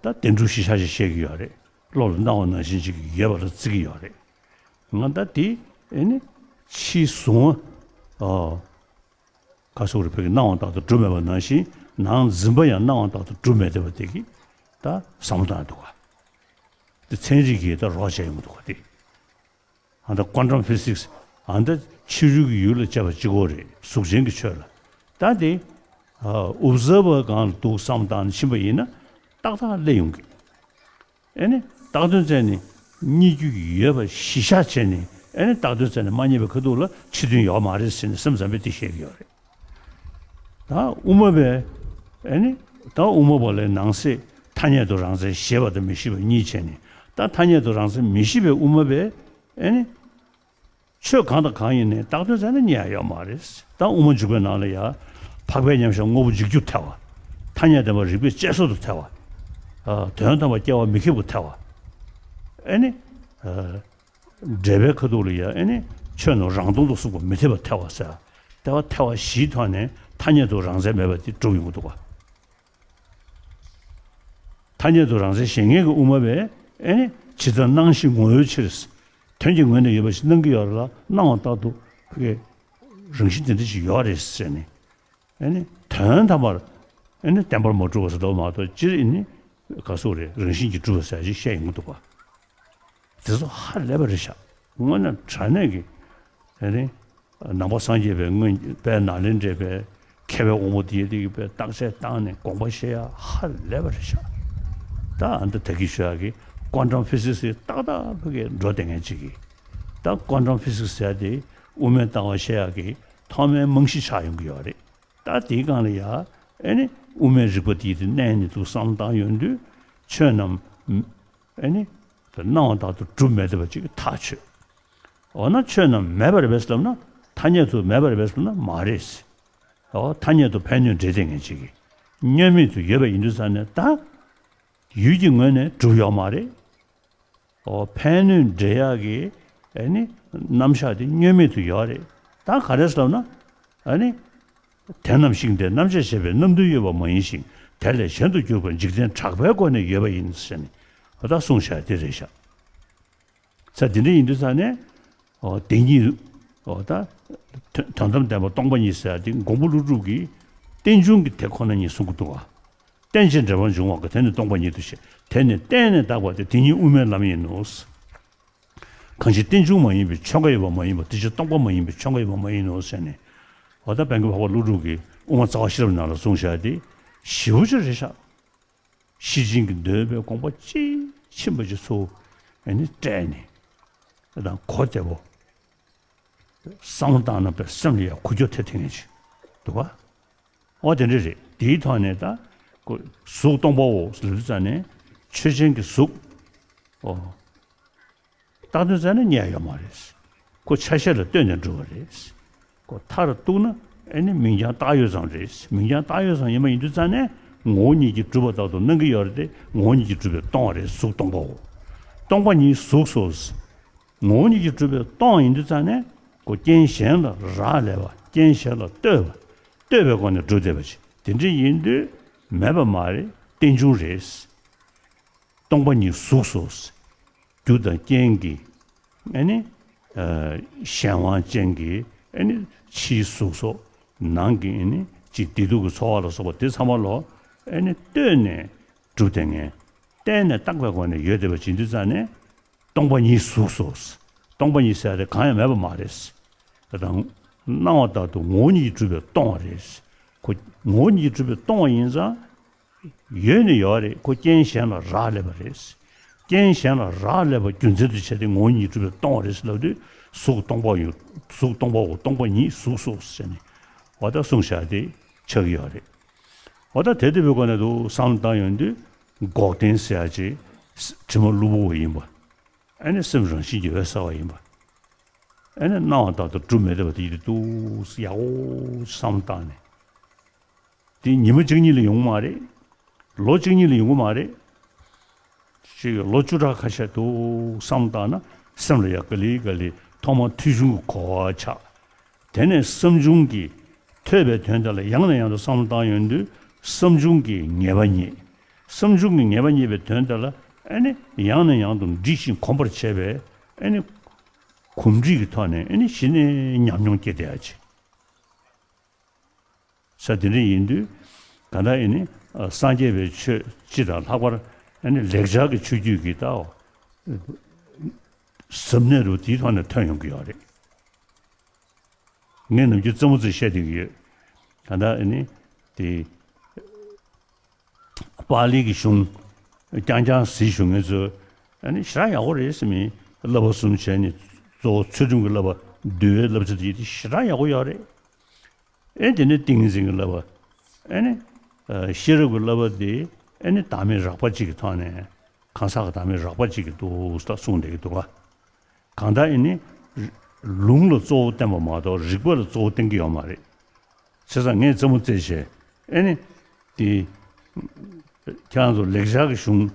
ད་བདེན་གྲུབ་གཞི་བཞག་ཅིག་བཤད་ཀྱི་ཡོད་རེད། བློ་ལ་སྣང་བ་ནང་བཞིན་ཅིག་ཡོད་པ་ལ་བརྩི་གི་ཡོད་རེད། ང་ད་དེ་ཨེ་ནི་ཕྱིའི་གཟུང་བ། ཨ། ག་སོགས་རེ་བོད་ཀྱི་སྣང་བ་ལྟར་དུ་གྲུབ་མེད་པ་ནང་བཞིན་ནང་འཛིན་པ་ཡང་སྣང་བ་ལྟར་དུ་གྲུབ་མེད་བསྡད་པ་དེ་གིས་ད་བསམ་བློ་བཏང་འདུག་ག། དེ་ཚན་རིག་གིས་ད་རོགས་བྱས་ཡོང་གི་འདུག་ག་དེ། ཨ་ད་ཀོན་ཊམ་ཕི་སིག་སི། ཨ་ད་ཕྱི་རོལ་གྱི་ཡུལ་ལ་དཔྱད་པ་གཅིག་པོ་རེད། གཟུགས་ཅན་གྱི་ཆོས་ལ། ད་དེ་ཨོབ་ཟར་བར་སྒང་ལ་འདུག་བསམ་བཏང་ནས་ཕྱིན་པ་ཡིན་ན་ཏག་ཏག་སླེབས་ཡོང་གི། ཨེ་ནི་བཏགས་དོན་བཙལ་ནས་རྙེད་རྒྱུ་ཡོད་པ་གཞི་བཞག་བྱས་ནས་ཨེ་ནི་བཏགས་དོན་བཙལ་ནས་མ་རྙེད་པའི་ཁ་ཐུག་ལ་ཕྱི་དོན་ཡོད་མ་རེད་ཟེར་ནས་སེམས་ཙམ་པས་དེ་བཤད་ཀྱི་ཡོད་རེད། ད་དབུ་མ་པས་ཨེ་ནི་ད་དབུ་མ་པ་ལས་ནང་གསེས་ཐ་སྙད་དུ་རང་མཚན་ཞེས་པ་དང་མི་ཞེས་པ་གཉིས་བྱས་ནས། ད་ཐ་སྙད་དུ་རང་མཚན་མི་ཞེས་པའི་དབུ་མ་པས་ཨེ་ནི། ཆོས་གང་དང་གང་ཡིན་ནའི་བཏགས་དོན་བཙལ་ན་རྙེད་ཡ་ཡོད་མ་རེད། ད་དབུ་མ་འཇུག་པའི་ནང་ལ་ཡ། འཕགས་པའི་མཉམ་གཞག་དངོས་པོ་འཇིག་རྒྱུར་ཐལ་བ། ཐ་སྙད་བདེན་པ་རིགས་པས་དཔྱད་བཟོད་དུ་ཐལ་བ། དོན་དམ་པར་སྐྱེ་བ་མི་ཁེགས་པར་ཐལ་བ། ཨེ་ནི། འགྲེལ་པའི་ཁ་ཐུག་ལ་ཡ་ཨེ་ནི། ཆོས་རྣམས་རང་སྟོང་དུ་གསུངས་པ་མི་འཐད་པར་ཐལ་བ་ཟེར། ལྟ་བ་ཐལ་བ་བཞིའི་ཐོག་ནས་ཐ་སྙད་དུ་རང་མཚན་མེད་པ་དེ་གྲུབ་ཡོང་གི་འདུག་ག། ཐ་སྙད་དུ་རང་མཚན་གཞན་ངེས་ཀྱི་དབུ་མ་པས་ཨེ་ནི་ཇི་ལྟར་སྣང་ཞིང་ངོ་བོའི་ཕྱིར། དོན་གྱི་ངོས་ནས་ཡོད་པ་ཞིག་སྣང་གི་ཡོད་རེད་ལ་སྣང་བ་ལྟར་དུ་ཕ་གི་རང་བཞིན་དེ་འདྲ་ཞིག་ཡོད་རེད་ཟེར་ནས། ཨེ་ནི་དོན་དམ་པར་ཨེ་ནི་བརྟན་པར་མ་གྲུབ་པ་ཟེར་དོ་མ་གཏོགས་སྤྱིར་ཨེ་ནི་ག་སོགས་རེད་རང་བཞིན་གྱིས་གྲུབ་པ་ཟེར་ཅིག་བཤད་ཡོང་གི་འདུག་ག། དེ་ཚོ་ཧ་ལས་པ་རེད་ཤག། དངོས་གནས་དྲང་གནས་ཀྱི་ཨེ་ནི། ནང་པ་སངས་རྒྱས་པའི་སྔོན་པའི་ནཱ་ལེནྡྲའི་པའི་མཁས་པའི་དབང་པོ་དེ་དེ་གི་པའི་བརྟག་དཔྱད་བཏང་ནས་དགོངས་པ་བཞེས་ཡ་ཧ་ལས་པ་རེད་ཤག། ད་ཨ་འདི་ད་གི་ཞུ་ཡ་གི་ཀོན་ཊམ་ཕི་སིག་སི་ཏག་ཏག་ཕ་གི་འགྲོ་བསྡད་མཁན་ཅིག་གི། ད་ཀོན་ཊམ་ཕི་སིག་སི་ཟེར་ཡ་དེ་དབུ་མའི་ལྟ་བ་བཤད་ཡ་གི་ཐོག་མའི་རྨང་གཞི་ཆགས་ཡོང་གི་ཡོད་རེད། ད་དེའི་སྒང་ལ་ཡ་ཨེ་ནི་དབུ་མའི་རིགས་པ་དེ་དེ་གནས་ནས་འདུག་བསམ་བཏང་ཡོང་དུས་ཆོས་རྣམས། ཨེ་ནི། སྣང་བ་ལྟར་དུ་གྲུབ་མེད་བསྡད་པ་ཅིག་ཐག་ཆོད། འོ་ན་ཆོས་རྣམས་མེད་པ་རེད་པས་ལབ་ན་ཐ་སྙད་དུ་མེད་པ་རེད་པས་ལབ་ན་མ་རེད། འོ་ཐ་སྙད་དུ་ཕན་གནོད་འབྲེལ་བསྡད་མཁན་ཅིག་གིས་བསྙོན་མེད་དུ་ཡོད་པ་ཡིན་དུས་ཙང་ནས་ད་ཡུལ་གྱི་ངོས་ནས་གྲུབ་ཡོད་མ་རེད། འོ་ཕན་གནོད་འབྲེལ་ཡག་གི་ཨེ་ནི་རྣམ་གཞག་དེ་བསྙོན་མེད་དུ་ཡོད་རེད། ད་ག་རེ་ལབ་ན་ཨེ་ནི། དེ་རྣམས་ཤིང་དེ་རྣམ་དཔྱད་བྱེད་པའི་རྣམ་འདུན་ཡོད་པ་མ་ཡིན་ཞིང་ དེ་ལས་གཞན་དུ་གྱུར་པ་འཇིག་རྟེན་གྲགས་པའི་སྒོ་ནས་ཡོད་པ་ཡིན་ཟེར་ནས་ད་གསུངས་བཞག་དེ་རེད་ཤག་ས་དེ་འདྲ་ཡིན་དུས་ཙང་ནས་ཨོ་དེ་ཉིད་ཨོ་ད་དོན་དོན་དམ་བདེན་པ་སྟོང་པ་ཉིད་ཟེར་ཡ་དེ་མགོན་པོ་ཀླུ་སྒྲུབ་ཀྱིས་རྟེན་འབྱུང་གི་དེ་ཁོ་ན་ཉིད་གསུང་གི་འདུག་བ། རྟེན་ཅིང་འབྲེལ་པར་འབྱུང་བ་གི་དེ་ནི་སྟོང་པ་ཉིད་དུ་བཤད། དེ་ནི་བརྟེན་ནས་བཏགས་པ་སྟེ་དེ་ཉིད་དབུ་མའི་ལམ་ཡིན་ནོ། གང་ཞིག་རྟེན་འབྱུང་མ་ཡིན་པའི་ཆོས་འགའ་ཡོད་པ་མ་ཡིན་པ་དེ་ཕྱིར་སྟོང་པ་མ་ཡིན་པའི་ཆོས་འགའ་ཡོད་པ་མ་ཡིན་ནོ་ཟེར་ནས། འོ་ད་བན་དགེ་འཕགས་པ་ཀླུ་སྒྲུབ་ཀྱིས་དབུ་མ་རྩ་བ་ཤེས་རབ་ནང་ལ་གསུངས་བཞག་དེ་ཞེ་པོ་ཅིག་རེད་ཤག་ཤེར་ཕྱིན་གྱི་འདོད་པའི་དགོངས་པ་དཔྱིས་ཕྱིན་པ་ཅིག་ཚུར་ཨ་ནི་བཀྲལ་ནས་དང་གོ་བདེ་པོ་བསམ་བློ་བཏང་ན་པའི་སེམས་ལ་ཡང་འགུལ་སྐྱོད་ཐེབས་ཐེབས་མཁན་ཅིག་འདུག་བ། འོ་དེ་འདྲ་རེད། དེའི་ཐོག་ནས་ད་ཁོ་གཟུགས་སྟོང་པའོ་ལབ་དུས་ཙང་ནས་ཆོས་ཅན་གྱི་གཟུགས་ཨོ། བཏགས་དུས་ཙང་ནས་རྙེད་ཡོད་མ་རེད། ཁོ་ཆ་ཤས་ལ་ལྟོས་ནས་གྲུབ་པ་རེད། ཁོ་མཐར་གཏུགས་ན་ཨེ་ནི་མིང་རྐྱང་བཏགས་ཡོད་ཙམ་རེད། མིང་རྐྱང་བཏགས་ཡོད་ཙམ་ཡིན་པ་ཡིན་དུས་ཙང་ནས་ངོ་བོ་ཉིད་ཀྱིས་གྲུབ་པ་ལྟར་དུ་སྣང་གི་ཡོད་རེད་དེ་ངོ་བོ་ཉིད་ཀྱིས་གྲུབ་པས་སྟོང་བ་རེད། གཟུགས་སྟོང་པའོ། སྟོང་པ་ཉིད་གཟུགས་སོ། ངོ་བོ་ཉིད་ཀྱིས་གྲུབ་པས་སྟོང་ཡིན་དུས་ཙང་ནས་ཁོ་རྐྱེན་གཞན་ལ་རག་ལས་པ་རྐྱེན་གཞན་ལ་ལྟོས་པ་ལྟོས་པའི་སྒོ་ནས་གྲུབ་བསྡད་པ་ཅིག་དེ་འདྲ་ཡིན་དུས་མེད་པ་མ་རེད། རྟེན་འབྱུང་རེད། སྟོང་པ་ཉིད་གཟུགས་སོ། རྒྱུ་དང་རྐྱེན་གྱིས་ཨེ་ནི་གཞན་དབང་ཅན་གྱི་ཨེ་ནི་ཕྱིའི་གཟུགས་སོགས་ནང་གི་ཨེ་ནི་ཅིག་བདེ་སྡུག་གི་ཚོར་བ་ལ་སོགས་པ་དེ་ཚང་མ་ལོ་ཨེ་ནི་ལྟོས་ནས་གྲུབ་བསྡད་མཁན། བརྟེན་ནས་བཏགས་པའི་སྒོ་ནས་ཡོད་བསྡད་པ་ཅིག་ཡིན་དུས་ཙང་ནས་སྟོང་པ་ཉིད་གཟུགས་སོ། སྟོང་པ་ཉིད་ཟེར་ཡ་དེ་གང་ཡང་མེད་པ་མ་རེད། ད་དང་སྣང་བ་ལྟར་དུ་ངོ་བོ་ཉིད་ཀྱིས་གྲུབ་པས་སྟོང་བ་རེད། ཁོ་ངོ་བོ་ཉིད་ཀྱིས་གྲུབ་པས་སྟོང་བ་ཡིན་ཙང་། ཡོད་ནི་ཡོད་རེད། ཁོ་རྐྱེན་གཞན་ལ་རག་ལས་པ་རེད། རྐྱེན་གཞན་ལ་རག་ལས་པ་རྒྱུ་མཚན་དུ་བྱས་ཏེ་ངོ་བོ་ཉིད་གྲུབ་པས་སྟོང་བ་རེད་ལབ་དུས་གཟུགས་སྟོང་པའོ། གཟུགས་སྟོང་པའོ། སྟོང་པ་ཉིད་གཟུགས་སོ་ཟེར་ནས་འོ་ད་གསུངས་བཞག་དེ་ཆགས་ཀྱི་ཡོད་རེད། འོ་ད་དེ་དེ་བའི་སྒོ་ནས་འདུག་བསམ་བློ་བཏང་ཡོང་དུས་འགོག་བདེན་ཟེར་ཡ་ཅིག་དྲི་མ་གློ་བུར་བ་ཡིན་པ། ཨ་ནི་སེམས་རང་བཞིན་གྱིས་འོད་གསལ་བ་ཡིན་པ། ཨ་ནི་སྣང་བ་ལྟར་དུ་གྲུབ་མི་བདེ་བ་དེ་ཡིན་དུས་ཡག་པོ་བསམ་བློ་བཏང་ནས། དེ་ཉི་མ་གཅིག་གཉིས་ལ་ཡོང་གི་མ་རེད། ལོ་གཅིག་གཉིས་ལ་ཡོང་གི་མ་རེད། ཅིག་ལོ་བཅུ་ཕྲག་ཁ་ཤས་འདུག་བསམ་བློ་བཏང་ན་སེམས་ལ་ཡང་ག་ལེ་ག་ལེ་ཐོག་མར་ཐོས་བྱུང་གི་གོ་བ་ཆགས། དེ་ནས་བསམ་བྱུང་གི་ཐོས་པའི་དོན་དེ་ལ་ཡང་ནས་ཡང་དུ་བསམ་བློ་བཏང་ཡོང་དུས་བསམ་བྱུང་གི་ངེས་པ་རྙེད། བསམ་བྱུང་གི་ངེས་པ་རྙེད་པའི་དོན་དེ་ལ་ཨ་ནི་ཡང་ནས་ཡང་དུ་འདྲིས་ཤིང་གོམས་པར་བྱས་པས་ཨ་ནི་གོམས་འདྲིས་ཀྱི་ཐོག་ནས་ཨ་ནི་གཞི་ནས་ཉམས་མྱོང་སྐྱེ་བསྡད་ཡ་ཅིག་ས་དེ་འདྲ་ཡིན་དུས་གང་ལྟར་ཨེ་ནི་སངས་རྒྱས་པའི་ཆོས་སྤྱི་དང་ལྷག་པར་ཨེ་ནི་ལེགས་སྦྱར་གྱི་ཆོས་བརྒྱུད་ཀྱི་ལྟའོ། ཟབ་གནད་རུ་དེའི་ཐོག་ནས་ཐོན་ཡོང་གི་ཡོད་རེད། ངས་ནམ་རྒྱུན་རྩེད་མོ་རྩེ་བཤད་བསྡད་ཀྱི་ཡོད། གང་ལྟར་ཨེ་ནི་དེ་པཱ་ལི་གི་གཞུང་རྐྱང་རྐྱང་གཟིགས་བཞུགས་མཁན་ཚོས་ཨེ་ནི་ཞེ་དྲག་ཡག་པོ་རེད་ཟེར་མི་བསླབ་པ་གསུམ་བྱས་ནས་གཙོ་བོ་ཚུལ་ཁྲིམས་ཀྱི་བསླབ་པ་འདུལ་བའི་བསླབ་བྱ་དེ་ཡིན་དེ་ཞེ་དྲག་ཡག་པོ་ཡོད་རེད། ཨེ་དེ་ནས་ཏིང་ངེ་འཛིན་གྱི་བསླབ་པ། ཨེ་ནི། ཤེས་རབ་ཀྱི་བསླབ་པ་དེ་ཨེ་ནི་བདག་མེད་རགས་པ་གཅིག་གི་ཐོག་ནས་གང་ཟག་གི་བདག་མེད་རགས་པ་གཅིག་གི་འདུག་ཟེར་གསུངས་བསྡད་ཀྱི་འདུག་ག་གང་ལྟར་ཨེ་ནི། ལུང་ལ་གཙོ་བོ་བསྟན་པ་མ་གཏོགས་རིགས་པ་ལ་གཙོ་བོ་བསྟན་གྱི་ཡོད་མ་རེད། བྱས་ཙང་ངས་རྩེད་མོ་རྩེ་བྱས་ཨེ་ནི། དེ། ཁྱེད་རང་ཚོ་ལེགས་སྦྱར་གྱི་གཞུང་།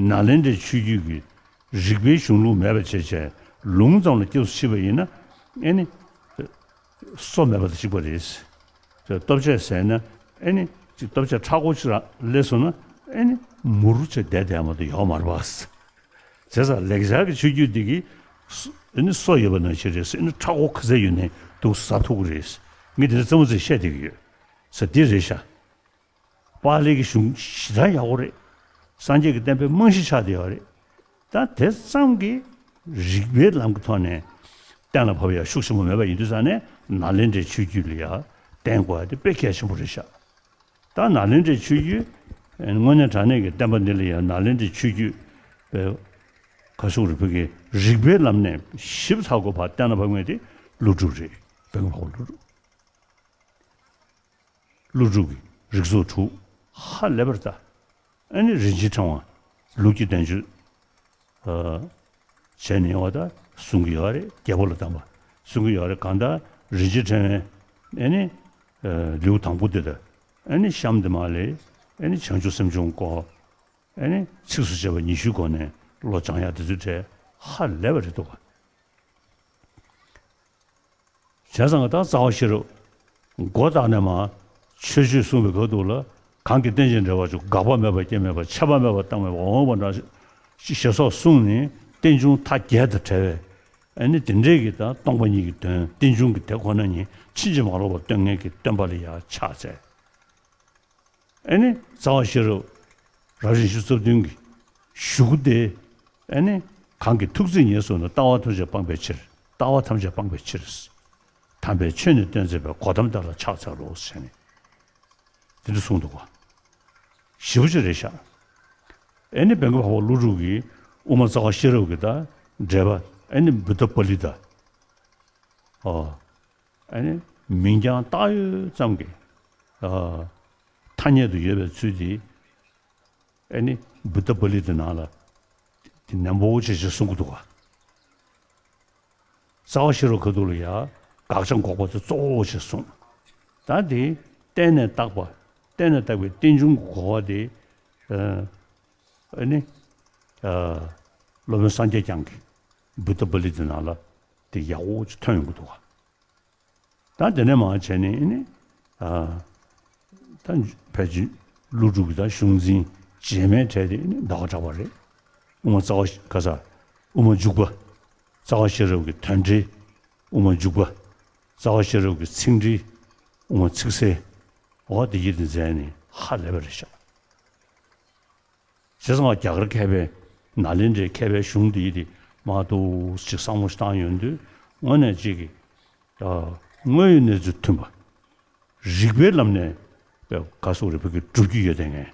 ནཱ་ལེནྡྲའི་ཆོས་བརྒྱུད་ཀྱི་རིགས་པའི་གཞུང་ལུགས་མེད་པ་བྱས་བྱས་ལུང་ཙམ་ལ་སྐྱབས་སུ་མཆི་བ་ཡིན་ན་ཨེ་ནི། སོ་མེད་པ་དང་གཅིག་པ་རེད། ཅེས་ལྟོ་ཆས་ཟས་ན་ཨེ་ནི་ཅིག་ལྟོ་ཆས་མཁྲེགས་པོ་ཅིག་རག་སླེབས་སོང་ན་ཨེ་ནི་མུར་བྱས་བསྡད་བསྡད་མ་གཏོགས་ཡོད་མ་རེད་པ། བྱས་ཙང་ལེགས་སྦྱར་གྱི་ཆོས་བརྒྱུད་འདི་གིས་སོ་ཨེ་ནི་སོ་ཡོད་པ་ནང་བཞིན་རེད། ཨེ་ནི་མཁྲེགས་པོ་ག་ཚད་ཡོད་ནའི་འདུག་ཟ་ཐུབ་ཀྱི་རེད། ངས་འདི་འདྲ་རྩེད་མོ་རྩེ་བཤད་བསྡད་ཀྱི་ཡོད། ཟེར་འདི་རེད་ཤག་པཱ་ལི་གི་གཞུང་ཞེ་དྲག་ཡག་པོ་རེད། སངས་རྒྱས་ཀྱི་བསྟན་པའི་རྨང་གཞི་ཆགས་བསྡད་ཡོད་རེད། ད་དེ་ཙམ་གྱིས་རིགས་པའི་ལམ་གྱི་ཐོག་ནས་གཏན་ལ་ཕབ་ཡ་ཤུགས་ཆེན་པོ་མེད་པ་ཡིན་དུས་ཙང་ནས་ནཱ་ལེནྡྲའི་ཆོས་བརྒྱུད་ལ་ཡ་བརྟེན་དགོས་ཡ་དེ་དཔེ་གལ་ཆེན་པོ་རེད་ཤག་ད་ནཱ་ལེནྡྲའི་ཆོས་བརྒྱུད་དངོས་གནས་དྲང་གནས་ཀྱི་བསྟན་པ་འདི་ལ་ཡ་ནཱ་ལེནྡྲའི་ཆོས་བརྒྱུད་པའི་ག་ཟེར་དགོས་རེད། བོད་ཀྱི་རིགས་པའི་ལམ་ནས་ཞིབ་ཚགས་པོ་ཕར་གཏན་ལ་ཕབ་མཁན་དེ་ཀླུ་སྒྲུབ་རེད། བོད་ཀྱི་འཕགས་པ་ཀླུ་སྒྲུབ། ཀླུ་སྒྲུབ་ཀྱི་རིགས་ཚོགས་དྲུག་ཧ་ལས་པར་དར། ཨ་ནི་རིན་ཆེན་ཕྲེང་བ་ལུགས་ཀྱི་བསྟན་བཅོས་ཨ་བྱས་ནས་འོ་ད་གསུང་གི་ཡོད་རེད། རྒྱལ་པོ་ལ་གདམས་པ་གསུང་གི་ཡོད་རེད། གང་ལྟར་རིན་ཆེན་ཕྲེང་བའི་ཨ་ནི་ཨ་ལེའུ་དང་པོ་དེ་དང་ཨ་ནི་གཤམ་དེ་མ་ལས་ཨ་ནི་བྱང་ཆུབ་སེམས་སྦྱོང་སྐོར་ཨ་ནི་ཚིགས་སུ་བཅད་པ་ཉི་ཤུའི་སྒོ་ནས་བློ་སྦྱང་ཡག་དེ་ཚོའི་གྲས་ཧ་ལས་པ་རེད་འདུག་ག་བྱས་ཙང་ད་རྩ་བ་ཤེས་རབ་མགོ་བཏགས་ནས་མར་ཆོས་སྤྱོད་གསུངས་པའི་སྐབས་དུ་ལ་ གང་གིས་རྟེན་ཅིང་འབྲེལ་བར་འབྱུང་། འགག་པ་མེད་པར་སྐྱེ་མེད་པར། ཆད་པ་མེད་པར་རྟག་མེད་པར། འོང་བ་འདྲ་ཞེས་སོགས་གསུངས་ནས་རྟེན་འབྱུང་མཐའ་བརྒྱད་དང་བྲལ་བའི་ཨ་ནི་དེ་འདྲའི་གི་ད་སྟོང་པ་ཉིད་ཀྱི་དོན། རྟེན་འབྱུང་གི་དེ་ཁོ་ན་ཉིད་ཕྱིན་ཅི་མ་ལོག་པར་སྟོན་མཁན་གྱི་སྟོན་པ་ལ་ཡང་ཕྱག་འཚལ། ཨ་ནི་རྩ་བ་ཤེས་རབ་རབ་བཞི་བཅུ་རྩ་བདུན་གྱི་གཞུག་གུ་དེ་ཨ་ནི་གང་གིས་ཐུགས་བརྩེས་ཉེར་བཟུང་ནས། ལྟ་བ་ཐམས་ཅད་སྤང་བའི་ཕྱིར། ལྟ་བ་ཐམས་ཅད་སྤང་བའི་ཕྱིར། དམ་པའི་ཆོས་ནི་སྟོན་མཛད་པའི། གོ་ཏམ་དེ་ལ་ཕྱག་འཚལ་ལོ་ཞེས་ནས་དེ་འདྲ་གསུངས་འདུག་ག། ཞེ་པོ་ཅིག་རེད་ཤག། ཨ་ནི་བོན་གྱི་འཕགས་པ་ཀླུ་སྒྲུབ་ཀྱིས་དབུ་མ་རྩ་བ་ཤེས་རབ་ཀྱི་ད་འགྲེལ་པ་ཨ་ནི་བུདྡྷ་པཱ་ལི་ཏ། ཨོ། ཨ་ནི་མིང་རྐྱང་བཏགས་ཡོད་ཙམ་གྱི་ཨ་ཐ་སྙད་དུ་ཡོད་པའི་ཚུལ་དེ་ཨ་ནི་བུདྡྷ་པཱ་ལི་ཏའི་ནང་ལ་དེ་ནན་པོ་ཆེ་ཆེ་གསུང་གི་འདུག་ག། རྩ་བ་ཤེས་རབ་ཁ་ཐུག་ལ་ཡང་དགག་བྱ་འགོག་པ་དེ་གཙོ་བོ་ཆེ་གསུངས། ད་དེ་བརྟེན་ནས་བཏགས་པ། བརྟེན་ནས་བཏགས་པའི་རྟེན་འབྱུང་གི་གོ་བ་དེ་ཨ་ནི་ཨ་སློབ་དཔོན་སངས་རྒྱས་བསྐྱངས་ཀྱིས་བུདྡྷ་པཱ་ལི་ཏའི་ནང་ལ་དེ་ཡག་པོ་ཅིག་ཐོན་ཡོང་གི་འདུག་ག། ད་དེ་ནས་མར་བྱས་ནས་ཨ་ནི་ཨ་ད་ཕལ་ཆེར་ཀླུ་སྒྲུབ་ཀྱི་ད་གཞུང་འཛིན་རྗེས་མའི་གྲས་དེ་ཨ་ནི་ཟླ་བ་གྲགས་པ་རེད། དབུ་མ་རྩ་བ་ག་ས་དབུ་མ་འཇུག་པ། རྩ་བ་ཤེས་རབ་ཀྱི་དོན་འགྲེལ་དབུ་མ་འཇུག་པ། རྩ་བ་ཤེས་རབ་ཀྱི་ཚིག་འགྲེལ་དབུ་མ་ཚིག་གསལ། འོ་དེ་ཡི་དེ་མཛད་ནས་ཧ་ལས་པ་རེད་ཤག། བྱས་ཙང་རྒྱ་གར་མཁས་པའི་ནཱ་ལེནྡྲའི་མཁས་པའི་གཞུང་འདི་ཡི་དེ་མ་གཏོགས་ཅིག་བསམ་བློ་ཞིག་བཏང་ཡོང་དུས་དངོས་གནས་ཅིག་གི་དངོས་ཡོད་གནས་ཚུལ་མཐུན་པ། རིགས་པའི་ལམ་ནས་ག་སོགས་རེ་བོད་ཀྱི་སྒྲུབ་རྒྱུ་ཡོད་དེ་ངས།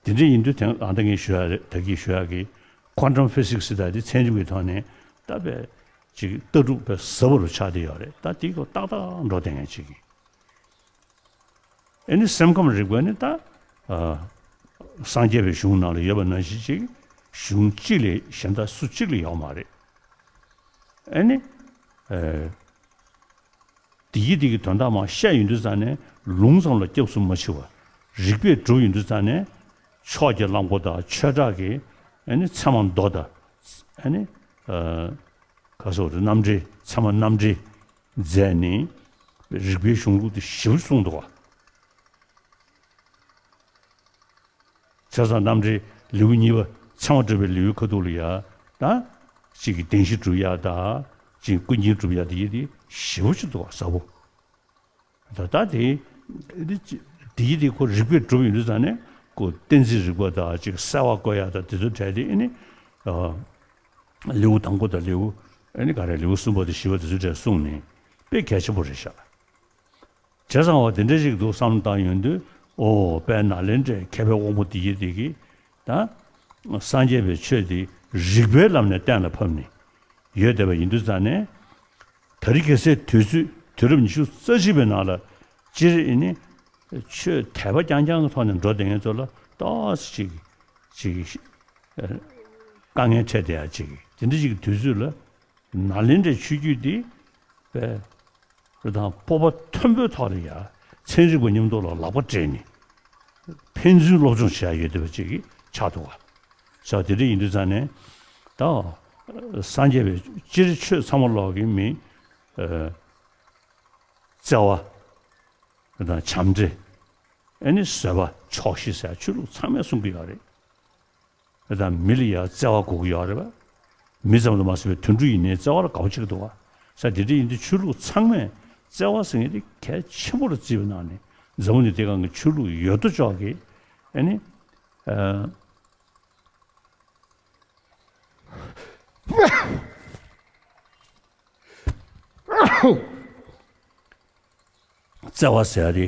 དེ་འདྲ་ཡིན་དུས་དེ་ཨ་ད་ངས་ཞུ་ཡ་རེད། ད་གིན་ཞུ་ཡ་གི་quantum physics ཟེར་ད་དེ་ཚན་རིག་པའི་ཐོག་ནས་ད་བས་ཅིག་ལྟ་གྲུབ་བས་ཟབ་པོ་རུ་ཆགས་བསྡད་ཡོད་རེད། ད་དེ་གོ་ཏག་ཏག་འགྲོ་བསྡད་ངས་ཅིག་གི། ཨེ་ནི་སེམས་ཁམས་རིག་པ་ནི་ད་ཨ་སངས་རྒྱས་པའི་གཞུང་ནང་ལ་ཡོད་པ་ནང་བཞིན་ཅིག་གཞུང་གཅིག་ལས་གཞན་དག་སུ་གཅིག་ལ་ཡོད་མ་རེད། ཨེ་ནི་ཨ། དེ་ཡི་དེ་གི་དོན་དག་མར་བཤད་ཡོང་དུས་ཙང་ནས་ལུང་ཙམ་ལ་སྐྱབས་སུ་མ་མཆི་བར་རིགས་པས་སྒྲུབ་ཡོང་དུས་ཙང་ནས་ཕྱོགས་ཀྱི་གླང་པོ་དང་ཆོས་གྲགས་ཀྱི་ཨ་ནི་ཚད་མ་མདོ་དང་ཨ་ནི་ཨ་ག་སོགས་རེད། རྣམ་འགྲེལ་ཚད་མ་རྣམ་འགྲེལ་མཛད་ནས་རིགས་པའི་གཞུང་ལུགས་དེ་ཞིབ་གསུངས་འདུག་བ། བྱས་ཙང་རྣམ་འགྲེལ་ལེའུ་གཉིས་པ་ཚད་མ་སྒྲུབ་པའི་ལེའུའི་ཁ་ཐུག་ལ་ཡ་ད་གཅིག་གི་བདེན་བཞི་སྒྲུབ་ཡ་དང་གཅིག་ཀུན་མཁྱེན་སྒྲུབ་ཡ་དེ་ཡི་དེ་ཞིབ་པོ་ཅིག་འདུག་བ། ཟབ་པོ། ད་ལྟ་དེ་དེ་དེ་ཡི་དེ་ཁོ་རིགས་པས་སྒྲུབ་ཡོང་དུས་ཙང་ནས་ཁོ་གཏན་ཚིགས་རིག་པ་དང་གཅིག་གསལ་བ་བཀོད་ཡ་དང་དེ་ཚོ་གྲས་དེ་ཨ་ནི་ལེའུ་དང་པོ་དང་ལེའུ་ཨ་ནི་ག་རེ་ལེའུ་གསུམ་པ་དང་བཞི་པ་དེ་ཚོ་གྲས་གསུངས་ནས་དཔེ་གལ་ཆེན་པོ་རེད་ཤག། བྱས་ཙང་བ་དེ་འདྲ་ཞིག་འདུག་བསམ་བློ་བཏང་ཡོང་དུས་ཨོ་དཔལ་ནཱ་ལེནྡྲའི་མཁས་པའི་དབང་པོ་འདི་ཡི་དེ་གིས་ད་སངས་རྒྱས་པའི་ཆོས་འདི་རིགས་པའི་ལམ་ནས་གཏན་ལ་ཕབ་ནས་ཡོད་བསྡད་པ་ཡིན་དུས་ཙང་ནས། ད་རེས་ཁ་སང་དུས་ཚོད་དུས་རབས་ཉི་ཤུ་རྩ་གཅིག་པའི་ནང་ལ་སྤྱིར་ཨེ་ནི་ཆོས་དད་པ་རྐྱང་རྐྱང་གི་ཐོག་ནས་འགྲོ་བསྡད་མཁན་ཚོ་ལ་ཏོག་ཙམ་ཅིག་ཅིག་དཀའ་ངལ་འཕྲད་བསྡད་ཡ་ཅིག་དེ་འདྲ་ཅིག་གི་དུས་ཚོད་ལ་ནཱ་ལེནྡྲའི་ཆོས་བརྒྱུད་འདི་དཔེ། དེ་དང་སྤོབས་པ་མཐོན་པོའི་ཐོག་ལ་ཡ་ཚན་རིག་པ་མཉམ་དུ་ལ་ལག་པ་སྦྲེལ་ནས་ཕན་ཚུན་སློབ་སྦྱོང་བྱེད་ཡ་ཡོད་བསྡད་པ་ཅིག་གི་ཆགས་འདུག་བ། ས་དེ་འདྲ་ཡིན་དུས་ཙང་ནས་ད་སངས་རྒྱས་པའི་སྤྱིར་ཆོས་ཚང་མ་ལོག་གི་མི་ཨ་བརྩེ་བ་དང་བྱམས་བརྩེ་ཨ་ནི་བཟོད་པ་ཆོག་ཤེས་ཟེར་ཡ་ཆོས་ལུགས་ཚང་མས་གསུང་གི་ཡོད་རེད། དང་མི་ལ་ཡང་བརྩེ་བ་དགོས་ཀྱི་ཡོད་རེད་པ། མི་ཙམ་དུ་མ་ཟད་པའི་དུད་འགྲོ་ཡིན་ནའི་བརྩེ་བ་ལ་དགའ་པོ་བྱེད་ཀྱི་འདུག་བ། ས་དེ་འདྲ་ཡིན་དུས་ཆོས་ལུགས་ཚང་མས་བརྩེ་བ་ཟེར་མཁན་དེ་གལ་ཆེན་པོ་ལ་བརྩིས་པའི་ནང་ནས་འཛམ་བུ་གླིང་འདིའི་སྒང་གི་ཆོས་ལུགས་ཡོད་དོ་ཅོག་གིས་ཨ་ནི་ཨ་བརྩེ་བ་ཟེར་ཡ་དེ།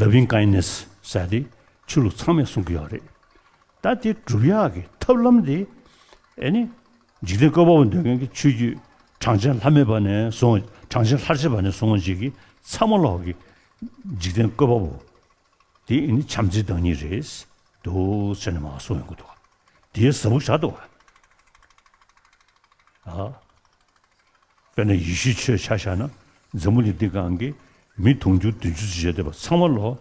Loving kindness ཟེར་ཡ་དེ་ཆོས་ལུགས་ཚང་མས་གསུང་གི་ཡོད་རེད། ད་དེ་སྒྲུབ་ཡག་གི་ཐབས་ལམ་དེ་ཨེ་ནི་འཇིག་རྟེན་བཀོད་པ་པོ་འདོད་མཁན་གྱི་ཆོས་བརྒྱུད་གྲངས་ཅན་ལྷ་མེད་པ་ནས་བཟུང་། གྲངས་ཅན་ལྷར་བཅས་པ་ནས་བཟུང་བ་ཅིག་གི་ཚང་མ་ལོག་གི་འཇིག་རྟེན་བཀོད་པ་པོ་དེ་ཨེ་ནི་བྱམས་བརྩེའི་བདག་ཉིད་རེད་འདུག་ཟེར་ནས་མར་གསུངས་ཡོང་གི་འདུག་དེའི་ཟབ་པོ་བཞག་འདུག་ཨ། དཔེར་ན་ཡེ་ཤུའི་ཆོས་ཆ་བཞག་ན་འཛམ་བུ་གླིང་འདི་སྒང་གི་མི་དུང་ཕྱུར་བདུན་ཅུ་ཙམ་ཡོད་བསྡད་པ་ཚང་མ་ལོ་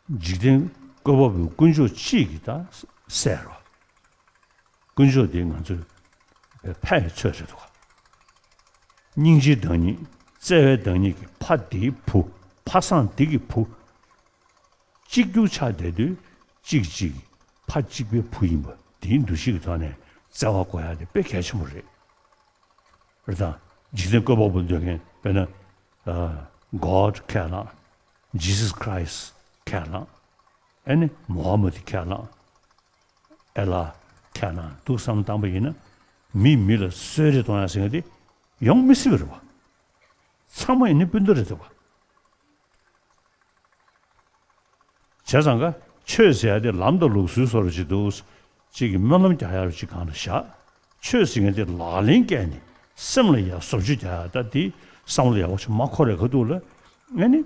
འཇིག་རྟེན་བཀོད་པ་པོའི་དཀོན་མཆོག་གཅིག་གིས་ད་བསད་རོ། དཀོན་མཆོག་དེ་ང་ཚོས་ཕ་ཡི་ཚོད་རེད་འདུག་སྙིང་རྗེའི་བདག་ཉིད་བརྩེ་བའི་བདག་ཉིད་ཀྱི་ཕ་འདིའི་བུ་ཕ་བཟང་འདི་གི་བུ། གཅིག་གྱུར་ཆགས་བསྡད་དུས་གཅིག་གཅིག་ཕ་གཅིག་པའི་བུ་ཡིན་པ་དེའི་འདུ་ཤེས་ཀྱི་ཐོག་ནས་བརྩེ་བ་དགོས་ཡ་དེ་དཔེ་གལ་ཆེན་པོ་རེད། རེད་དང་། འཇིག་རྟེན་བཀོད་པ་པོ་འདོད་མཁན་དཔེར་ན། ཨ། God ཁས་བླངས། Jesus Christ ཁས་བླངས། ཨེ་ནི་Muhammad ཁས་བླངས། ཨེ་ལ་ཁས་བླངས་འདུག་བསམ་བཏང་པ་ཡིན་ན། མིས་མི་ལ་གསོད་རེས་གཏོང་ཡ་ཟེར་མཁན་དེ་ཡོང་མི་སྲིད་པ་རེད་བ། ཚང་མ་ཡིན་ནི་སྤུན་ཟླ་རེད་འདུག་བ། བྱས་ཙང་ཀ་ཆོས་ཟེར་ཡ་དེ་ལམ་དང་ལུགས་སྲོལ་བཟོ་འདྲ་ཅིག་འདུག་གཅིག་གིས་སྨོན་ལམ་རྒྱག་ཡ་ཅིག་སྒང་ལ་བཞག་ཆོས་ཟེར་མཁན་དེ་ལག་ལེན་བཀལ་ནས་སེམས་ལ་ཡ་བཟོ་བཅོས་རྒྱག་ཡ། ད་དེ་བསམ་བློ་ཡག་པོ་ཞིག་མ་འཁོར་བའི་ཁ་ཐུག་ལ། ཨེ་ནི།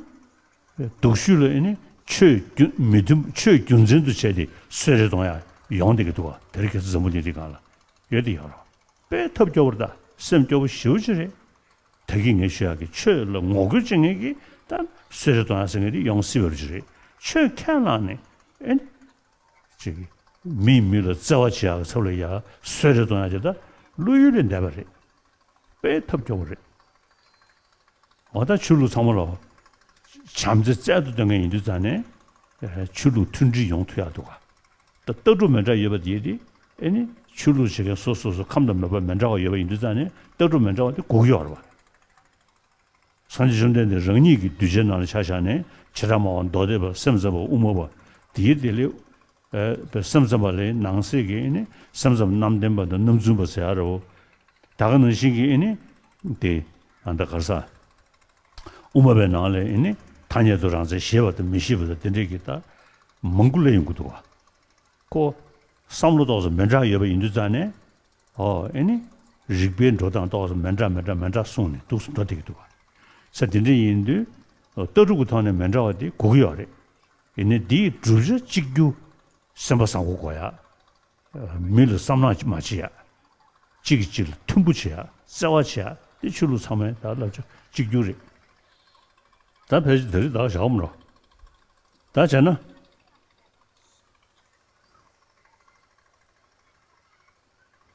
སྡུག་ཤོས་ལ་ཨེ་ནི་ཆོས་རྒྱུ་མི་མཐུན། ཆོས་རྒྱུ་མཚན་དུ་བྱས་ཏེ་གསོད་རེས་གཏོང་ཡ་ཡོང་བསྡད་ཀྱི་འདུག་བ། དེ་རིང་ཁ་སང་འཛམ་བུ་གླིང་འདི་སྒང་ལ་ཡོད་དེ་ཡོད་རེད། དཔེ་ཐབས་སྐྱོ་པོ་རེད། ད་སེམས་སྐྱོ་པོ་ཞེ་པོ་ཅིག་རེད། ད་གིན་ངས་ཞུ་ཡག་གི་ཆོས་ལ་ངོ་རྒོལ་བྱེད་མཁན་གྱིས་ད་གསོད་རེས་གཏོང་ཡ་ཟེར་མཁན་དེ་ཡོང་སྲིད་པ་ཅིག་རེད། ཆོས་ཁས་བླངས་ནས་ཨེ་ནི་ཅིག་མིས་མི་ལ་བརྩེ་བ་བྱེད་ཡག་གི་ཚབ་ལ་ཡ་གསོད་རེས་གཏོང་ཡ་དེ་ད་བློ་ཡུལ་ལས་འདས་པ་རེད། དཔེ་ཐབས་སྐྱོ་པོ་རེད། འོ་ད་ཆོས་ལུགས་ཚང་མ་ལ་བྱམས་བརྩེ་རྩལ་དུ་བཏོན་མཁན་ཡིན་དུས་ཙང་ནས། ཨེ། ཆོས་ལུགས་མཐུན་སྒྲིལ་ཡོང་ཐུབ་ཡག་འདུག་ག་ད་ལྟ་གྲུབ་མི་འདྲ་ཡོད་པ་དེ་དེ་ཨེ་ནི་ཆོས་ལུགས་བྱེད་མཁན་སོ་སོ་སོ་ཁམས་དང་མོས་པ་མི་འདྲ་བ་ཡོད་པ་ཡིན་དུས་ཙང་ནས་ལྟ་གྲུབ་མི་འདྲ་བ་དེ་དགོས་ཀྱི་ཡོད་རེད་བ། སངས་རྒྱས་བཅོམ་ལྡན་འདས་རང་ཉིད་ཀྱི་གདུལ་བྱའི་ནང་ལ་ཆ་བཞག་ནས་བྱེ་བྲག་སྨྲ་བ་མདོ་སྡེ་པ་སེམས་ཙམ་པ་དབུ་མ་པ་དེའི་དེ་ལས། ཨེ། སེམས་ཙམ་པ་ལས་ནང་གསེས་ཀྱི་ཨེ་ནི་སེམས་ཙམ་རྣམ་བདེན་པ་དང་རྣམ་རྫུན་པ་ཟེར་ཡ་རེད་བ། ད་ག་ནང་བཞིན་གྱི་ཨེ་ནི་དེ་ཨ་ད་ག་རེ་ཟ། དབུ་མ་པའི་ནང་ལ་ཨེ་ནི་ཐ་སྙད་དུ་རང་མཚན་ཞེས་པ་དང་མི་ཞེས་པ་དང་དེ་འདྲས་ཀྱི་ད་མང་པོ་སླེབས་ཡོང་གི་འདུག་བ། ཁོ་བསམ་བློ་ཏོག་ཙམ་མི་འདྲ་ཡོད་པ་ཡིན་དུས་ཙང་ནས། ཨོ། ཨེ་ནི། རིགས་པའི་འགྲོ་སྟངས་ཏོག་ཙམ་མི་འདྲ་མི་འདྲ་མི་འདྲ་གསུངས་ནས་འདུག་སེ་འགྲོ་བསྡད་ཀྱི་འདུག་བ། ས་དེ་འདྲ་ཡིན་དུས། ལྟ་གྲུབ་ཀྱི་ཐོག་ནས་མི་འདྲ་བ་དེ་དགོས་ཀྱི་ཡོད་རེད། ཡིན་ནའི་འདིའི་བསྒྲུབ་བྱ་གཅིག་གྱུར། སེམས་པ་བཟང་པོ་དགོས་ཡ། མི་ལ་བསམ་ནག་མ་བྱེད་ཡ། གཅིག་གིས་གཅིག་ལ་མཐུན་པོ་བྱེད་ཡ། བརྩེ་བ་བྱེད་ཡ། དེ་ཆོས་ལུགས་ཚང་མའི་ད་བསླབ་བྱ་གཅིག་གྱུར་རེད། ད་ཕལ་ཆེར་དེ་རིགས་ད་བཞག་མ་རོགས། ད་བྱས་ན།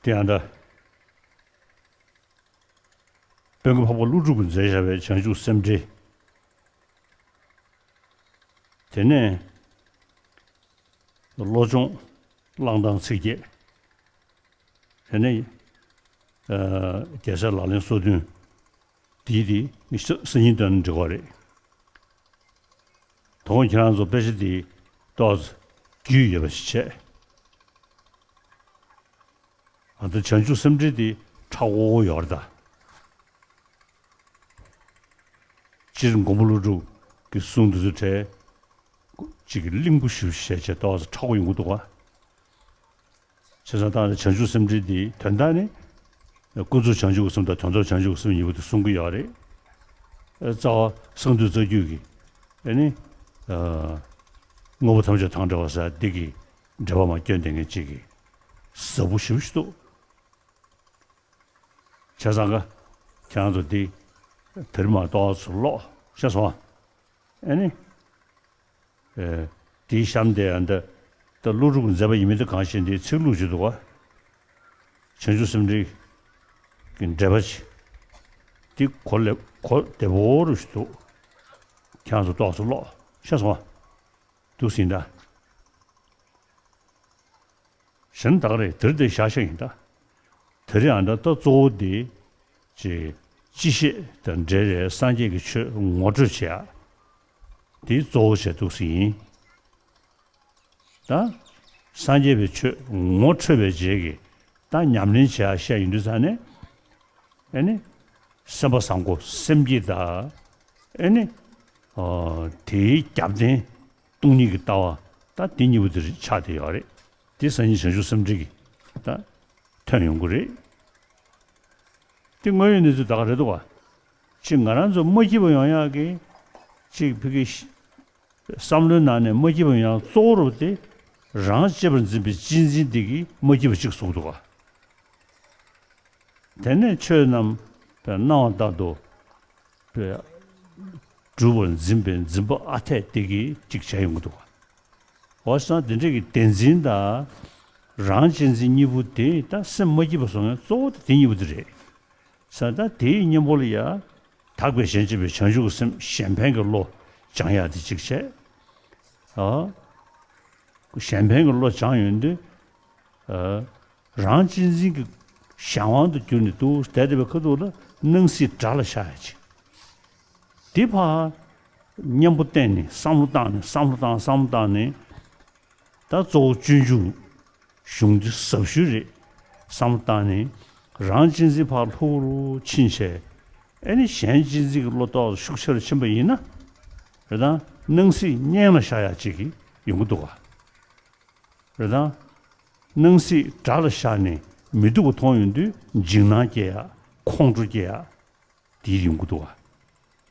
དེ་ཡང་ད། དཔོན་གྱི་འཕགས་པ་ཀླུ་སྒྲུབ་ཀྱིས་མཛད་བཞག་པའི་བྱང་ཆུབ་སེམས་འགྲེལ། དེ་ནས་བློ་སྦྱོང་། བླང་དང་ཚིགས་བརྒྱད། དེ་ནས། ཨ། རྒྱལ་སྲས་ལག་ལེན་སོ་བདུན། དེའི་དེ་སང་ཉིན་འདོན་ན་འགྲིག་གི་རེད། དོ་དགོང་ཁྱེད་རང་ཚོ་དཔེ་ཆ་དེ་ཏོག་ཙམ་རྒྱུས་ཡོད་པ་ཞིག་བྱས། ཨ། ད་བྱང་ཆུབ་སེམས་འགྲེལ་དེ་མཁྲེགས་པོ་ཡོད་རེད་ད། སྤྱིར་མགོན་པོ་ཀླུ་སྒྲུབ་ཀྱི་གསུང་དེ་ཚོ་གྲས་གཅིག་གི་གླིང་བུ་ཞིག་བྱས་བྱས་ཏོག་ཙམ་མཁྲེགས་པོ་ཡོང་གི་འདུག་ག་བྱས་ཙང་ད་ནི་བྱང་ཆུབ་སེམས་འགྲེལ་འདིའི་དོན་དག་ནི། ཀུན་རྫོབ་བྱང་ཆུབ་ཀྱི་སེམས་དང་དོན་རྫོབ་བྱང་ཆུབ་ཀྱི་སེམས་གཉིས་པོ་དེ་གསུང་གི་ཡོད་རེད། རྩ་བ་གསང་འདུས་རྩ་རྒྱུད་ཀྱི། ཨེ་ནི། ཨ། དངོས་པོ་ཐམས་ཅད་དང་བྲལ་བ་ཟེར་འདི་གི་འགྲེལ་པ་མར་བསྐྱོན་བསྡད་མཁན་གཅིག་གི་ཟབ་པོ་ཞེ་པོ་ཞིག་འདུག་བྱས་ཙང་ཀ་ཁྱེད་རང་ཚོ་འདི་དེ་རིང་མར་ཏོག་ཙམ་ཀློག་ཤེས་སོང་ཨ། ཨེ་ནི། ཨེ། དེའི་གཤམ་དེ་ཡང་འདི། ད་ཀླུ་སྒྲུབ་ཀྱི་མཛད་པ་ཡིན་མིན་དེ་གང་ཤེས། འདིའི་ཚིག་ལྷུག་ཅིག་འདུག་ག་བྱང་ཆུབ་སེམས་འགྲེལ་གྱི་འགྲེལ་པ་ཅིག་འདི་གོ་ལེ་གོ་བདེ་པོ་རུ་ཞིག་འདུག་ཁྱེད་རང་ཚོ་ཏོག་ཙམ་ཀློག་ཤེས་སོང་ཨ། འདུག་སེ་ཡིན་ད། གཞན་དག་རེད། དེར་དེ་བཞག་བཞག་ཡིན་ད། དེ་རིང་ཨ་ད་ལྟ་གཙོ་བོ་དེ། ཅེས་སྤྱི་བཤད་དང་འབྲེལ་བའི་སངས་རྒྱས་ཀྱི་ཆོས་ངོ་སྤྲོད་བྱེད་ཡ། དེ་གཙོ་བོ་བྱས་འདུག་སེ་ཡིན། ད་སངས་རྒྱས་པའི་ཆོས་ངོ་འཕྲོད་པའི་རྗེས་ཀྱི་ད་ཉམས་ལེན་བྱེད་ཡ་བཤད་ཡིན་དུས་ཙང་ནས། ཨེ་ནི། སེམས་པ་བཟང་པོ་སེམས་བསྐྱེད་དང་། ཨེ་ནི། ཨ། དེའི་རྒྱབ་རྟེན་སྟོང་ཉིད་ཀྱི་ལྟ་བ། ད་དེ་གཉིས་པོ་དེ་ཆགས་བསྡད་ཡོད་རེད། དེ་སང་ཉིན་བྱང་ཆུབ་སེམས་འགྲེལ་གྱི་ད་ཐོན་ཡོང་གི་རེད། དེ་དངོས་ཡོད་གནས་ཚུལ་ད་ག་རེད་འདུག་བ། ཅིག་ང་རང་ཚོ་མ་སྐྱིད་པ་ཡོང་ཡག་གི་ཅིག་ཕ་གི་བསམ་བློའི་ནང་ནས་མ་སྐྱིད་པ་ཡོང་ཡག་གཙོ་བོ་རུ་དེ་རང་གཅེས་པར་འཛིན་པའི་གཅེས་འཛིན་དེ་གིས་མ་སྐྱིད་པ་ཅིག་བཟོ་གི་འདུག་བ། དེ་ནས་ཆོས་རྣམས་པའི་སྣང་བ་ལྟར་དུ་པའི་སྒྲུབ་པར་འཛིན་པའི་འཛིན་པ་ཨ་འཐས་དེ་གིས་ཅིག་བྱས་ཡོང་གི་འདུག་བ། འོ་སོང་དེ་འདྲ་གི་བདེན་འཛིན་དང་རང་གཅེས་འཛིན་གཉིས་པོ་དེ་ད་སེམས་མ་སྐྱིད་པ་བཟོ་མཁན་གཙོ་བོ་དེ་དེ་གཉིས་པོ་དེ་རེད། ས་ད་དེའི་གཉེན་པོ་ལ་ཡ། དག་པའི་ཞེན་བྱེད་པའི་བྱང་ཆུབ་ཀྱི་སེམས་གཞན་ཕན་གྱི་བློ་སྦྱང་ཡག་དེ་གཅིག་བྱས། ཨ། གཞན་ཕན་གྱི་བློ་སྦྱངས་ཡོང་དུས། ཨ། རང་གཅེས་འཛིན་གྱི་གཞན་དབང་དུ་གྱུར་ནས་འདུག་བསྡད་བསྡད་པའི་ཁ་ཐུག་ལ་སྣང་སྲིད་དགྲ་ལ་ཤར་ཡ་ཅིག་དེ་ཕར་གཉེན་པོ་བསྟེན་ནས་བསམ་བློ་བཏང་ནས་བསམ་བློ་བཏང་བསམ་བློ་བཏང་ནས། ད་གཙོ་བོ་སྤྱོད་འཇུག་གཞུང་འདི་ཟབ་ཤོས་རེད་བསམ་བློ་བཏང་ནས། རང་གཅེས་འཛིན་ཕར་ལྷུག་རུ་ཕྱིན་བྱས། ཨེ་ནི་གཞན་གཅེས་འཛིན་གྱི་བློ་ཏོག་ཙམ་ཤུགས་ཆེ་རུ་ཕྱིན་པ་ཡིན་ན། རེད་དང་། སྣང་སྲིད་གཉེན་ལ་ཤར་ཡ་ཅིག་གི་ཡོང་གི་འདུག་ག་རེད་དང་། སྣང་སྲིད་དགྲ་ལ་ཤར་ནས་མི་སྡུག་པ་མཐོང་ཡོང་དུས་འཇིགས་སྣང་སྐྱེ་ཡ། ཁོང་ཁྲོ་སྐྱེ་ཡ། དེ་ཡོང་གི་འདུག་ག་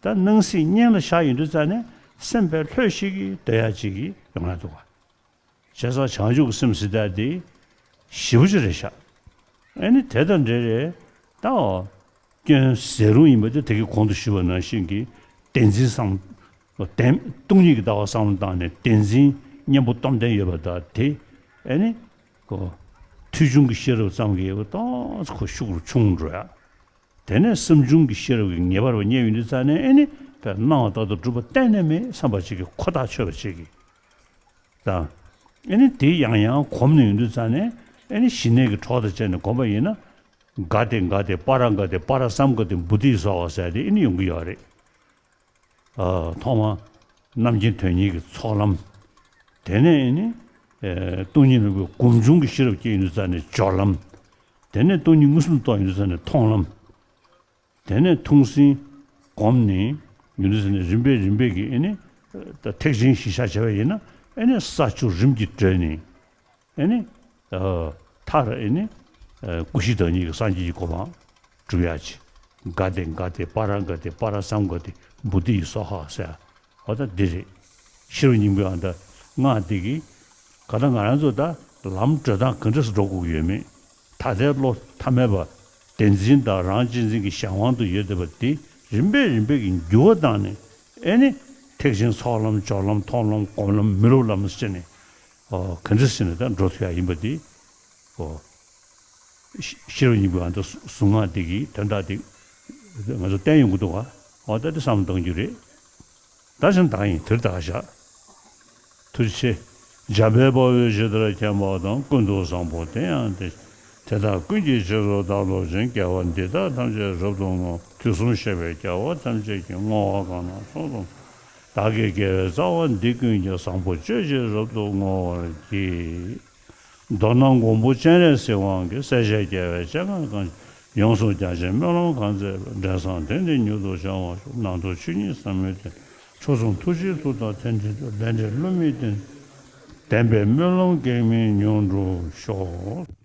ད་སྣང་སྲིད་གཉེན་ལ་ཤར་ཡོང་དུས་ཙ་ནས་སེམས་པའི་ལྷོད་ཤིག་གིས་སྡོད་ཡ་ཅིག་གི་ཡོང་ཡ་འདུག་ག་བྱས་ཙང་བྱང་ཆུབ་ཀྱི་སེམས་ཟེར་ཡ་དེ་ཞེ་པོ་ཅིག་རེད་ཤག་ཨེ་ནི་དེ་དང་འབྲེལ་རེད། ད་འོ། སྐྱོན་ཟད་རུང་ཡིན་པ་དེ་དེ་གི་གོང་དུ་ཞུས་པ་ནང་བཞིན་གྱི་བདེན་འཛིན་བསམ། བདེན། སྟོང་ཉིད་ཀྱི་ལྟ་བ་བསམ་བློ་བཏང་ནས་བདེན་འཛིན་གཉེན་པོ་སྟོབས་ལྡན་ཡོད་པ་དང་དེ། ཨེ་ནི། ཀོ། ཐོས་བྱུང་གི་ཤེས་རབ་ཙམ་གྱིས་ཡོད་པ་ཏོག་ཙམ་ཁོ་ཤུགས་རུ་ཆུང་འགྲོ་ཡ། དེ་ནས་བསམ་བྱུང་གི་ཤེས་རབ་ཀྱིས་ངེས་པར་བ་རྙེད་ཡོང་དུས་ཙ་ནས་ཨེ་ནི་དཔེ་སྣང་བ་ལྟར་དུ་གྲུབ་པ་གཏན་ནས་མེད་བསམ་པ་ཅིག་གིས་ཁོ་ཐག་ཆོད་པ་ཅིག་གིས། དང་། ཨེ་ནི་དེ་ཡང་ཡང་གོམས་ནས་ཡོང་དུས་ཙ་ནས་ཨེ་ནི་ཞི་གནས་ཀྱི་གྲོགས་དང་བཅས་ནས་གོམས་པ་ཡིན་ན། ག་ཏེ་ག་ཏེ་པཱ་ར་ག་ཏེ་པཱ་ར་སཾ་ག་ཏེ་བོ་དྷི་སྭཱ་ཧཱ་ཟེར་ཏེ་ཨེ་ནི་ཡོང་གི་ཡོད་རེད། ཨ། ཐོག་མ་རྣམ་མཁྱེན་དོན་གཉེར་གྱི་ཚོགས་ལམ། དེ་ནས་ཨེ་ནི། ཨེ། སྟོང་ཉིད་རིག་པའི་སྒོམ་བྱུང་གི་ཤེས་རབ་སྐྱེ་ཡོང་དུས་ཙ་ནས་སྦྱོར་ལམ། དེ་ནས་སྟོང་ཉིད་མངོན་སུམ་རྟོགས་ཡོང་དུས་ཙ་ནས་མཐོང་ལམ། དེ་ནས་ཐུགས་ཟིན་སྒོམ་ནས་ཡོང་དུས་ཙ་ནས་རིམ་པས་རིམ་པས་ཀྱིས་ཨེ་ནི། ད་ཐེག་ཆེན་གཞིར་བཞག་བྱས་པ་ཡིན་ན་ཨེ་ནི་ས་བཅུ་རིམ་གྱིས་བགྲོད་ནས། ཨེ་ནི། ཨ། མཐར་ཨེ་ནི། ཨ། སྐུ་བཞི་བདག་ཉིད་ཀྱི་སངས་རྒྱས་ཀྱི་གོ་འཕང་སྒྲུབ་ཡ་ཅིག་ག་ཏེ་ག་ཏེ་པཱ་ར་ག་ཏེ་པཱ་ར་སཾ་ག་ཏེ་བོ་དྷི་སྭཱ་ཧཱ་ཟེར། འོ་ད་འདི་རེད། ཤེས་རབ་སྙིང་པོའི་ཨ་ད་སྔགས་འདི་གིས། ག་ད་ང་རང་ཚོ་ད་ལམ་བགྲོད་སྟངས་ག་འདྲ་སེ་འགྲོ་དགོས་ཀྱི་ཡོད་མེད། ད་ལྟའི་བློ་ཐ་མལ་པ། བདེན་འཛིན་དང་རང་གཅེས་འཛིན་གྱི་གཞན་དབང་དུ་ཡོད་བསྡད་པ་འདི་རིམ་པས་རིམ་པས་ཀྱིས་འགྱུར་བ་བཏང་ནས་ཨེ་ནི། ཐེག་ཆེན་ཚོགས་ལམ་སྦྱོར་ལམ་མཐོང་ལམ་སྒོམ་ལམ་མི་སློབ་ལམ་ཟེར་ནས། ཨོ། ག་འདྲ་ཟེར་ནས་ད་འགྲོ་ཐུབ་ཡ་ཡིན་པ་འདི། ཨོ། ཤེས་རབ་སྙིང་པོའི་ཨ་ད་གཟུངས་སྔགས་འདི་གི་དོན་དག་འདི་ང་ཚོ་བསྟན་ཡོང་གི་འདུག་ག་འོ་ད་འདི་བསམ་བློ་གཏོང་རྒྱུ་རེད། ད་ཅང་བདག་ཡིན་དེར་བདག་བཞག་ཐུགས་རྗེ་ཆེ། འཇམ་དཔལ་དཔའ་བོས་ཇི་ལྟར་མཁྱེན་པ་དང་། ཀུན་ཏུ་བཟང་པོ་དེ་ཡང་དེ། དེ་དག་ཀུན་གྱི་རྗེས་སུ་བདག་སློབ་ཅིང་། དགེ་བ་འདི་དག་ཐམས་ཅད་རབ་ཏུ་བསྔོ། དུས་གསུམ་གཤེགས་པའི་རྒྱལ་བ་ཐམས་ཅད་ཀྱིས། བསྔོ་བ་གང་ལ་སོགས་དང་། བདག་གི་དགེ་བའི་རྩ་བ་འདི་ཀུན་ཀྱང་། བཟང་པོ་སྤྱོད་ཕྱིར་རབ་ཏུ་བསྔོ་བར་བགྱི། མདོར་ན་མགོན་པོ་སྤྱན་རས་གཟིགས་དབང་གིས། སྲས་བཅས་རྒྱལ་བའི་སྤྱན་སྔར་གང་། ཡོངས་སུ་རྒྱ་ཆེའི་སྨོན་ལམ་གང་མཛད་པའི། འབྲས་བཟང་དོན་འདི་མྱུར་དུ་འཆང་བར་ཤོག་ནང་དུ་ཆོས་ཉིད་ཟབ་མོའི་གཏེར། མཆོག་གསུམ་ཐུགས་རྗེའི་མཐུ་དང་མཐུན་འབྲེལ་དུ། ལས་འབྲས་བསླུ་མེད་བདེན། བདེན་པའི་སྨོན་ལམ་གེགས་མེད་མྱུར་འགྲུབ་ཤོག